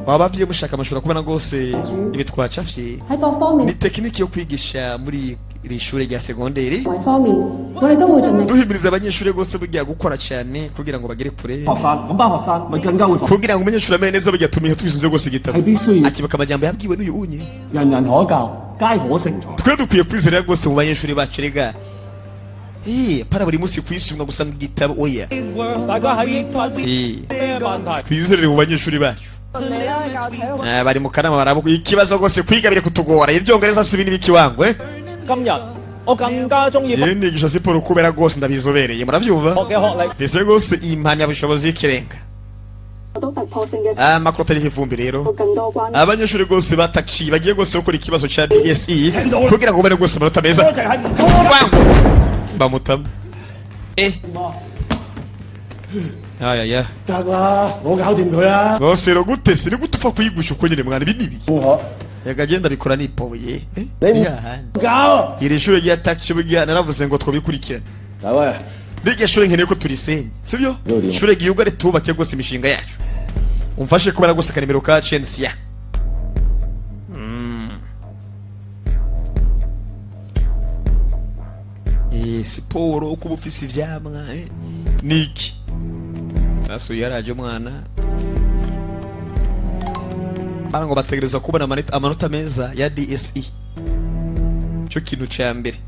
waba abavyeyi mushaka amashuri kubona rwose ibi twacafye 喺各方面 ni tekiniki yo kwigisha muri iri shure rya segonderi. 同埋方面，我哋都會盡力 Duhimiriza abanyeshuri rwose burya gukora cyane kugira ngo bagere kure. 學生，咁班學生咪更加會 Kugira ngo umunyeshuri amenye neza burya tumihe twisunze rwose igitabo. Akibuka amajambo yabwiwe n'uyu unye. 人人可教，皆可成才。 Twe dukwiye kwizera rwose mu banyeshuri bacu rega. Para buri munsi kwisunga gusa mu gitabo, oya. 大家喺 Eh, 咩問題？ twizerere mu banyeshuri bacu. 你啦，教體育 Bari mu kanama baravuga ikibazo rwose kwiga biri kutugora, ibyongereza si ibindi bikiwangwe. 今日我更加中意 Yewe nigisha siporo kubera rwose ndabizobereye, murabyumva? 學嘅學歷。 Mfise rwose impamyabushobozi y'ikirenga. 到突破性嘅 Amakuru atariho ivumbi rero. 更多關 Abanyeshuri rwose bataciye bagiye rwose gukora ikibazo ca DSE kugira ngo babone rwose amanota meza. Wangu! Bamutamo. Aya ya. 得啦，我搞掂佢啦。 Rwose rero gute se ni gute upfa kuyigusha uko nyine mwana, ibi ni ibi. Yaga agenda abikora nipoye. 你搞 Iri shure rya taci burya naravuze ngo twobikurikirane. 大威， Rirya shure nkeneye ko turisenya, sibyo? Yori. Ishure ryuga ritubake rwose imishinga yacu. Umfashe kubara rwose akanimero ka Chensia. Siporo kuba ufise ivyamwa niki sasa uyu yaraje umwana bana ngo bategereza kubona amanota meza ya DSE, cyo kintu ca mbere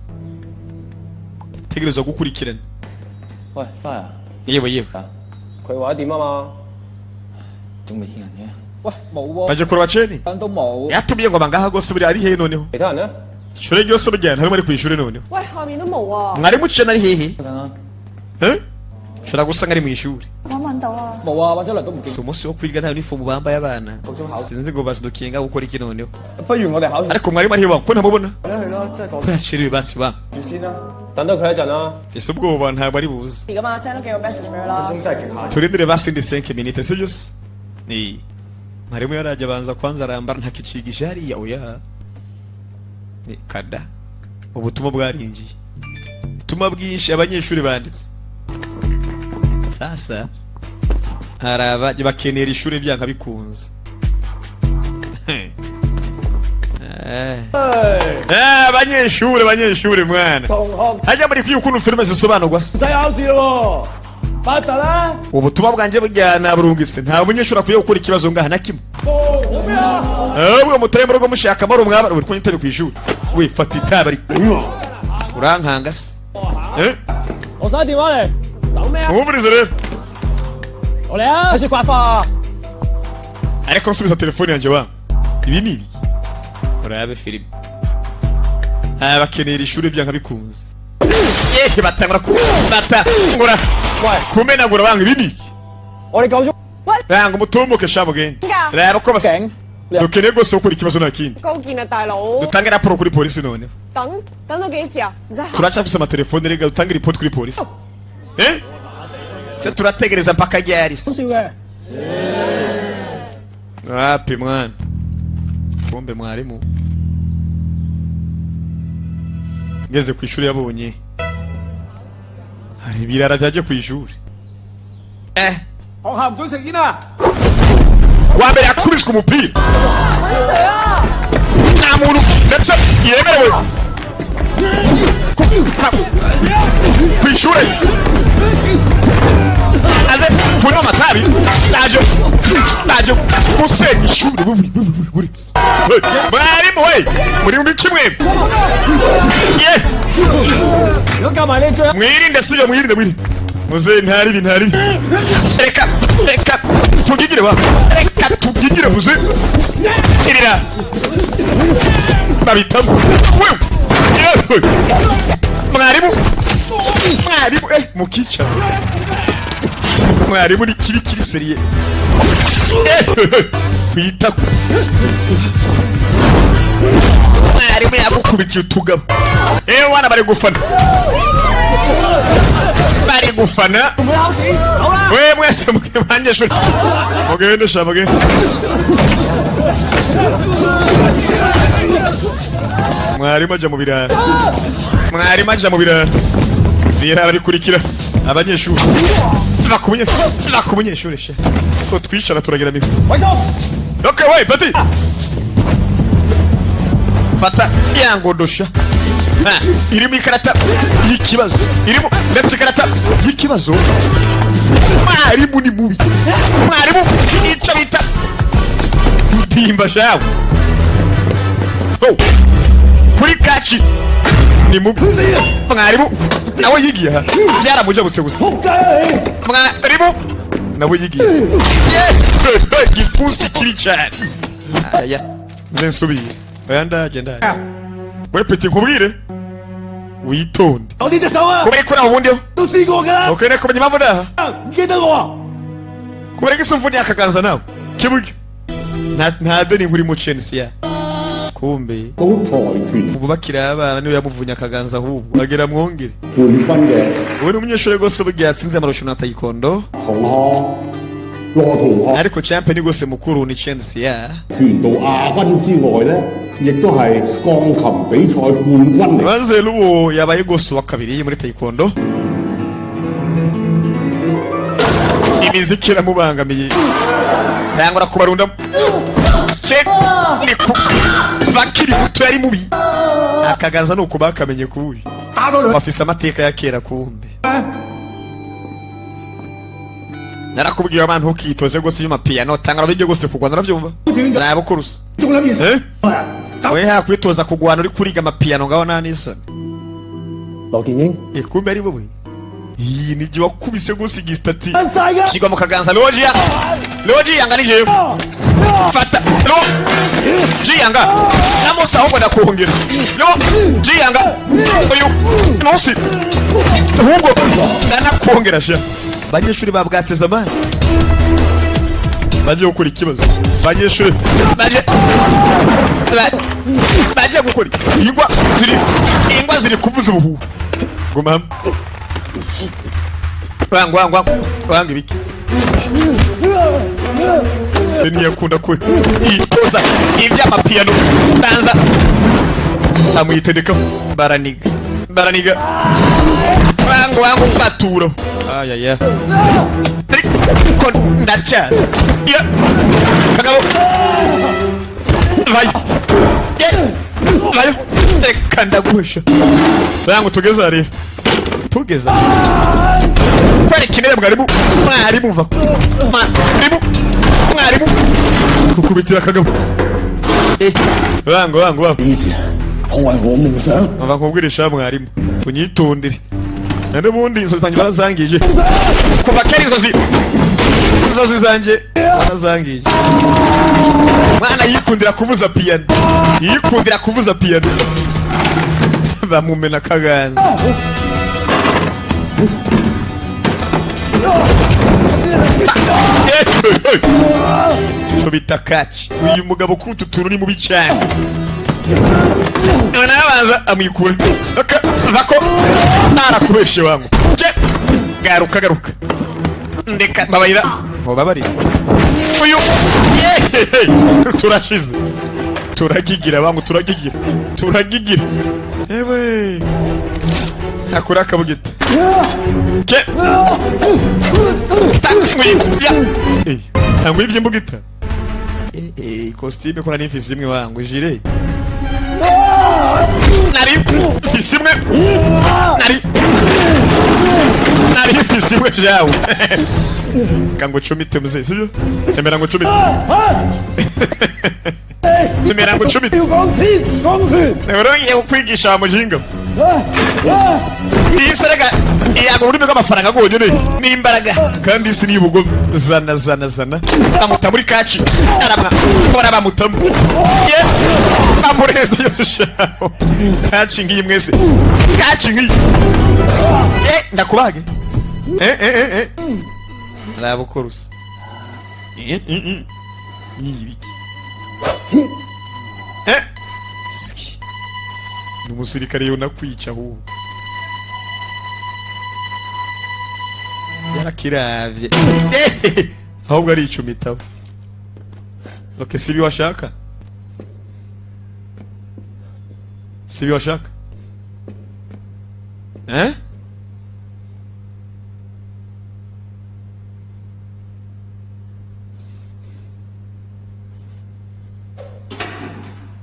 tegereza gukurikirana. 喂，花啊， Yewe yewe. 佢話點啊嘛？仲未見人嘅？喂，冇喎， Baje kuraba Ceni 都冇。 yatumiye ngo bangaha rwose buriya ari hehe noneho? 其他人呢？ Ishure ryose burya ntarimo ari kw'ishure noneho. 喂，下面都冇啊！ Mwarimu Ceni ari hehe? 等 Eh? Ushobora gusanga ari mw'ishure. 揾唔揾到啊？ 冇啊，揾咗嚟都唔見 Si umunsi wo kwiga, nta uniform bambaye abana, sinzi ngo bazindukiye ngaho gukora iki noneho. 不如我哋考試 Ariko mwarimu ari hehe ko ntamubona? 去咯，即係 Ko yacerewe basi ba. 住先啦。 等多佢一陣啦。 Ese ubwoba ntabwo ari buze. 而家嘛，send 咗幾個 message 俾佢啦。 真係極限。 Turindire basi indi 5 minutes, sibyo se? Ni mwarimu yaraje abanza kwanza arambara ntakicigisha hariya, oya. Ni kada ubutumwa bwarinjiye, ubutumwa bwinshi abanyeshuri banditse. Sasa hari abajya bakenera ishuri byanka bikunze. Abanyeshuri abanyeshuri mwana 同學 hajya muri kwiga ukuntu filime zisobanurwa se? 唔使考試咯喎，發達啦！ Ubutumwa bwanjye burya naburungitse, nta munyeshuri akwiye gukora ikibazo ngaha na kimwe. Ahubwo mutari mu rugo mushaka amahoro mwabara uri kunywa itabi ku ishuri, we fata itabi ariko urankanga se? Eh? 我手電話嚟，等咩啊？ Mwumvirize rero. 我嚟啊！開始刮花。 Ariko nsubiza telefone yanjye wa, ibi ni ibi urabe filime. Bakenera ishuri byanka bikunze. Yehe, batangura batangura kumenagura banga, ibi ni iki? 我哋夠鐘。 Banga umutumbuke sha mugende. Reba ko basa dukeneye rwose gukora ikibazo nta kindi. 高見啊，大佬！ Dutange raporo kuri polisi noneho. 等等到幾時啊？唔使行。 Turacafise amatelefone rega, dutange ripoti kuri polisi. Se turategereza mpaka ryari se? 好笑嘅。 Wapi mwana, kumbe mwarimu ngeze ku ishuri yabonye hari ibirara byaje ku ishuri. 學校唔准食煙啊！ Wa mbere yakubiswe umupira. 陳 Sir 啊！ Nta muntu ndetse yemerewe ku ishuri aze kunywa amatabi, naje naje gusenya ishuri. Buretse mwarimu we, muri mu kimwe ye. 如果夾埋你最 Mwirinde sibyo, mwirinde mwirinde muze, ntaribi ntaribi, reka reka tugigire wa, reka tugigire muze irira babitamo wewe yewe mwarimu mwarimu mukica mwarimu ni kibi kiri sérieux kwita mwarimu yagukubitiye utugabo. Wana bari gufana bari gufana. We mwese mwe banyeshuri mugende sha mugende. Mwarimu aja mu birara, mwarimu aja mu birara, birara bikurikira abanyeshuri bakubunyeshuri sha ko twicara turagira mikoro. Okay, wait, pati fata yangodosha irimo ikarata y'ikibazo, irimo ndetse ikarata y'ikibazo. Mwarimu ni mubi, mwarimu icyo bita kutimba shawe kuri kaci ni mubi. Mwarimu nawe yigiye aha byaramujabutse gusa, mwarimu nawe yigiye igipfunsi kiri cyane. Aya nze nsubiye oya ndaje ndaje we peti nkubwire witonde kubera ko nawe ubundi ukeneye kumenya impamvu ndaha kubera ko isi mvune yakaganza nawe k'iburyo nta deni nkuri mu censi kumbe kuva bakiri abana niwe yamuvunya akaganza ahubwo agera mwongere. Ubu ni umunyeshuri rwose burya yatsinze amarushanwa ya taekwondo ariko champion rwose mukuru ni censi ya. Maze Luwo yabaye rwose uwa kabiri muri taekwondo. Imiziki iramubangamiye ntangura kubarunda bakiri muto yari mubi akaganza nuko bakamenye kubi bafise amateka ya kera kumbe. Narakubwiye abantu ukitoze gose y'amapiyano tangara bijye gose kugwana uravyumva nabo kurusa we hakwitoza kugwana uri kuriga amapiyano ngaho nta nisoni. Kumbe ari wowe iyi ni giwa kubise gose igistati kigwa mu kaganza logia logia yanganije fata lo jiyanga namusa ahubwo ndakuhungira lo jiyanga uyu munsi ahubwo ndanakuhungira sha. Abanyeshuri babwaseze amani baje gukora ikibazo, abanyeshuri baje gukora ingwa ziri ingwa ziri kuvuza ubuhuha. Guma hamwe wangwa wangwa wanga ibiki se ntiyakunda ko itoza iby'amapiyano banza amwitedeka baraniga baraniga wangu wangu baturo ayaya ariko ndacyaza ya kagabo vayo vayo reka ndaguhesha wangu tugeze hariya tugeze kwereka intebe mwarimu mwarimu va mwarimu mwarimu kukubitira kagabo wangu wangu wangu mva nkubwirisha mwarimu unyitondere n'ubundi inzozi zanjye barazangije kuva kera inzozi zanjye barazangije. Mwana yikundira kuvuza piano, yikundira kuvuza piano bamumena kaganza. Tubita kaci uyu mugabo kuri utu tuntu ni mubi cyane. Nabanza amwikure vako narakubeshe wangu garuka garuka ndeka babarira babarira uyu turashize turagigira wangu turagigira turagigira ewe akura akabugita ke ntabwo ibyo imbugita kositime kora n'imfisi imwe wangu jire nari mfisi imwe nari mfisi imwe jawe kango cumite muzehe sibyo temera ngo cumite temera ngo cumite ngiye kukwigisha mujinga iyi serega yago ururimi rw'amafaranga rwonyine n'imbaraga kandi isi ni ubugome zana zana zana bamuta muri kaci arama bora bamutamo ye bamureza yoshaho kaci ngiyi mwese kaci ngiyi ndakubage arabukorusa ibiki ni umusirikare yonakwica ahubwo yarakiravye ahubwo aricumitaho. Okay, sibi washaka, sibi washaka, eh?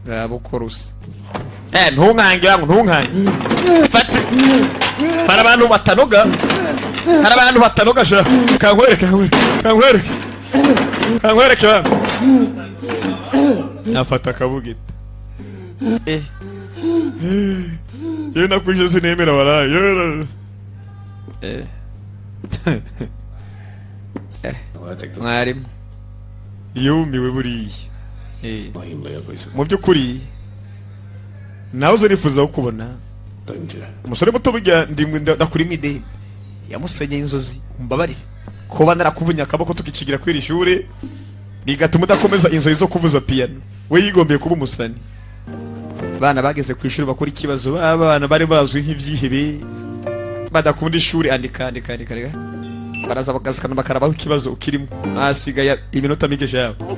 Rabukorusa. Ntunkange wangu, ntunkange. Fati. Hari abantu batanoga. Hari abantu batanoga sha. Kankwereke, kankwereke. Kankwereke. Kankwereke wangu. Afata akabugita. Yewe nakwishe sinemera walayi. Yewe. Mwarimu. Yumiwe buriya. Mu by'ukuri nawe uzanifuza kukubona. Umusore muto burya ndakura imideni yamusenyeye inzozi, umbabarire kuba narakuvunya akaboko tukicigira kwiri shuri bigatuma udakomeza inzozi zo kuvuza piano. We yigombeye kuba umusani. Abana bageze ku ishuri bakora ikibazo, abana bari bazwi nk'ibyihebe badakunda ishuri, andika andika andika baraza bakazikana bakarabaho ikibazo ukirimo, hasigaye iminota mike yabo.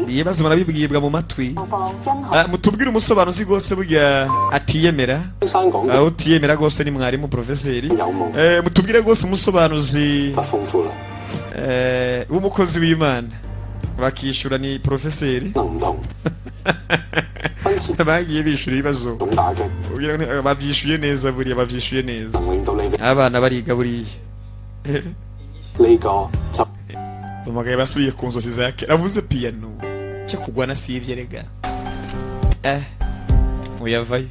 Ibibazo barabibwibwa mu matwi. Mutubwire umusobanuzi gose burya atiyemera. Aho utiyemera gose ni mwarimu profeseri. Mutubwire gose umusobanuzi w'umukozi w'Imana. Bakishura ni profeseri. Bagiye bishura ibibazo. Bavyishuye neza buriya, bavyishuye neza. Abana bariga buriya. Umugabo basubiye ku nzozi zake avuze piano cyo kugwana sivye rega. Uyavayo.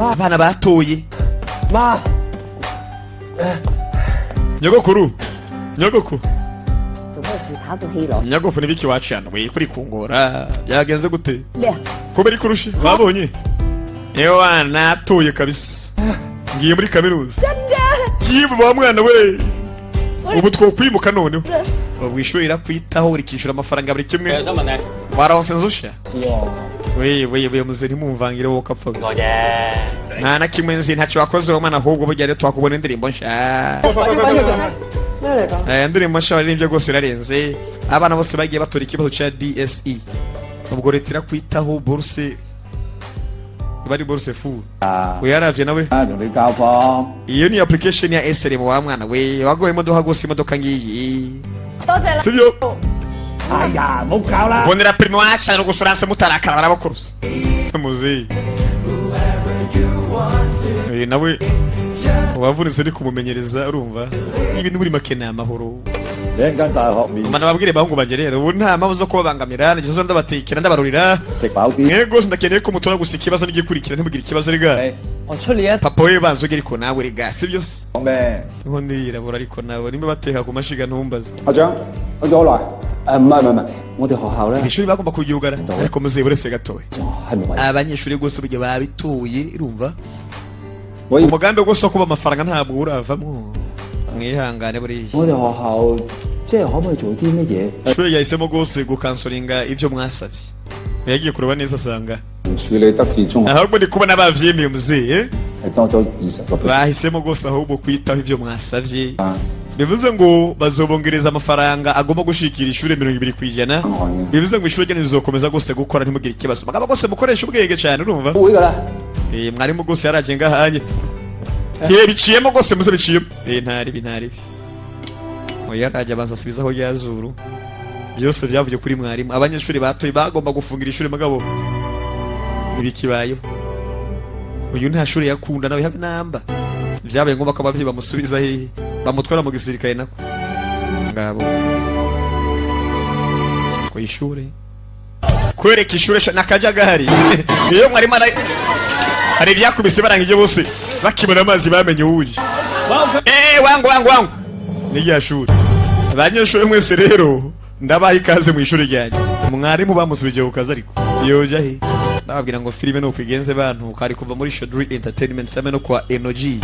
Abana batoye. Ma. Nyogokuru. Nyogoko. Nyogoko nibiki wacana we kuri kungora byagenze gute? Ko bari kurusha babonye? Ewa natoye kabisa. Ngiye muri kaminuza. Yibu wa mwana we. Ubu twokwimuka noneho. Ubwishure irakwitaho urikishura amafaranga buri kimwe. Waronse nzusha? We we we muze ntimumvangire wowe kapfa. Nta na kimwe nzi ntacyo wakoze wa mwana, ahubwo burya rero twakubona indirimbo nsha. Indirimbo nsha waririmbye rwose irarenze. Abana bose bagiye batora ikibazo cya DSE. Ubwo leta irakwitaho bourse bari bourse full. Uyaravye nawe. Iyo ni application ya SRM wa mwana we wagoye imodoka gose imodoka ngiyi. Sibyo? Aya, mukala. Bonera primo acha no gusuranse mutarakara barabakurusa. Muzeyi. Nawe wavunitse ni kumumenyereza urumva. Ibintu muri make ni amahoro. Mana babwire bahungu banje rero ubu nta mpamvu zo kubabangamira, nizo ndabatekera ndabarurira. Yego ndakeneye ko mutora gusa ikibazo n'igikurikira ntimugire ikibazo rega. Papa we banzo ugere ko nawe rega sibyo se? Nkondi yirabura ariko nawe nimba bateka ku mashiga ntumbaze. Ishuri bagomba kuyugara ariko muzeyi buretse gatoya. Abanyeshuri gose burya babituye urumva. Umugambi wose wo kuba amafaranga ntabwo uravamwo. Mwihangane buriya. Ishuri yahisemo rwose gukansoringa ibyo mwasabye. Yagiye kureba neza asanga ahubwo ndi kubona bavyemeye muzeyi. Bahisemo rwose ahubwo kwitaho ibyo mwasabye. Bivuze ngo bazobongereza amafaranga agomba gushikira ishuri 20%. Bivuze ngo ishuri ryanyu rizokomeza gose gukora ntimugire ikibazo. Bagaba gose mukoresha ubwenge cyane urumva. Mwarimu gose yaraje ngahanye. Biciyemo gose muze biciyemo. Ntari ntari. Oya yaraje abanza asubizaho yazuru. Byose byavuye kuri mwarimu. Abanyeshuri batoye bagomba gufungira ishuri mugabo ibikibayeho. Uyu nta shuri yakunda nawe habe namba. Byabaye ngombwa ko abavyeyi bamusubiza hehe, bamutwara mu gisirikare nako. Ngabo. Ku ishure. Kwereka ishure nakajagari. Iyo mwarimu hari byakubise barangije bose bakibona amazi bamenye uje. Wangu wangu wangu. Ni ya shuri. Abanyeshuri mwese rero ndabaha ikaze mu ishuri ryanjye. Mwarimu bamusubije ku kazi ariko yoja he. Ndababwira ngo filime no kwigenze bantu kari kuva muri Shodri Entertainment same no kwa Energy.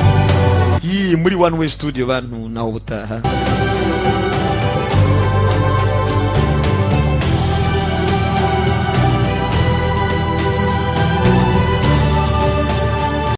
Yi muri One Way Studio bantu naho butaha.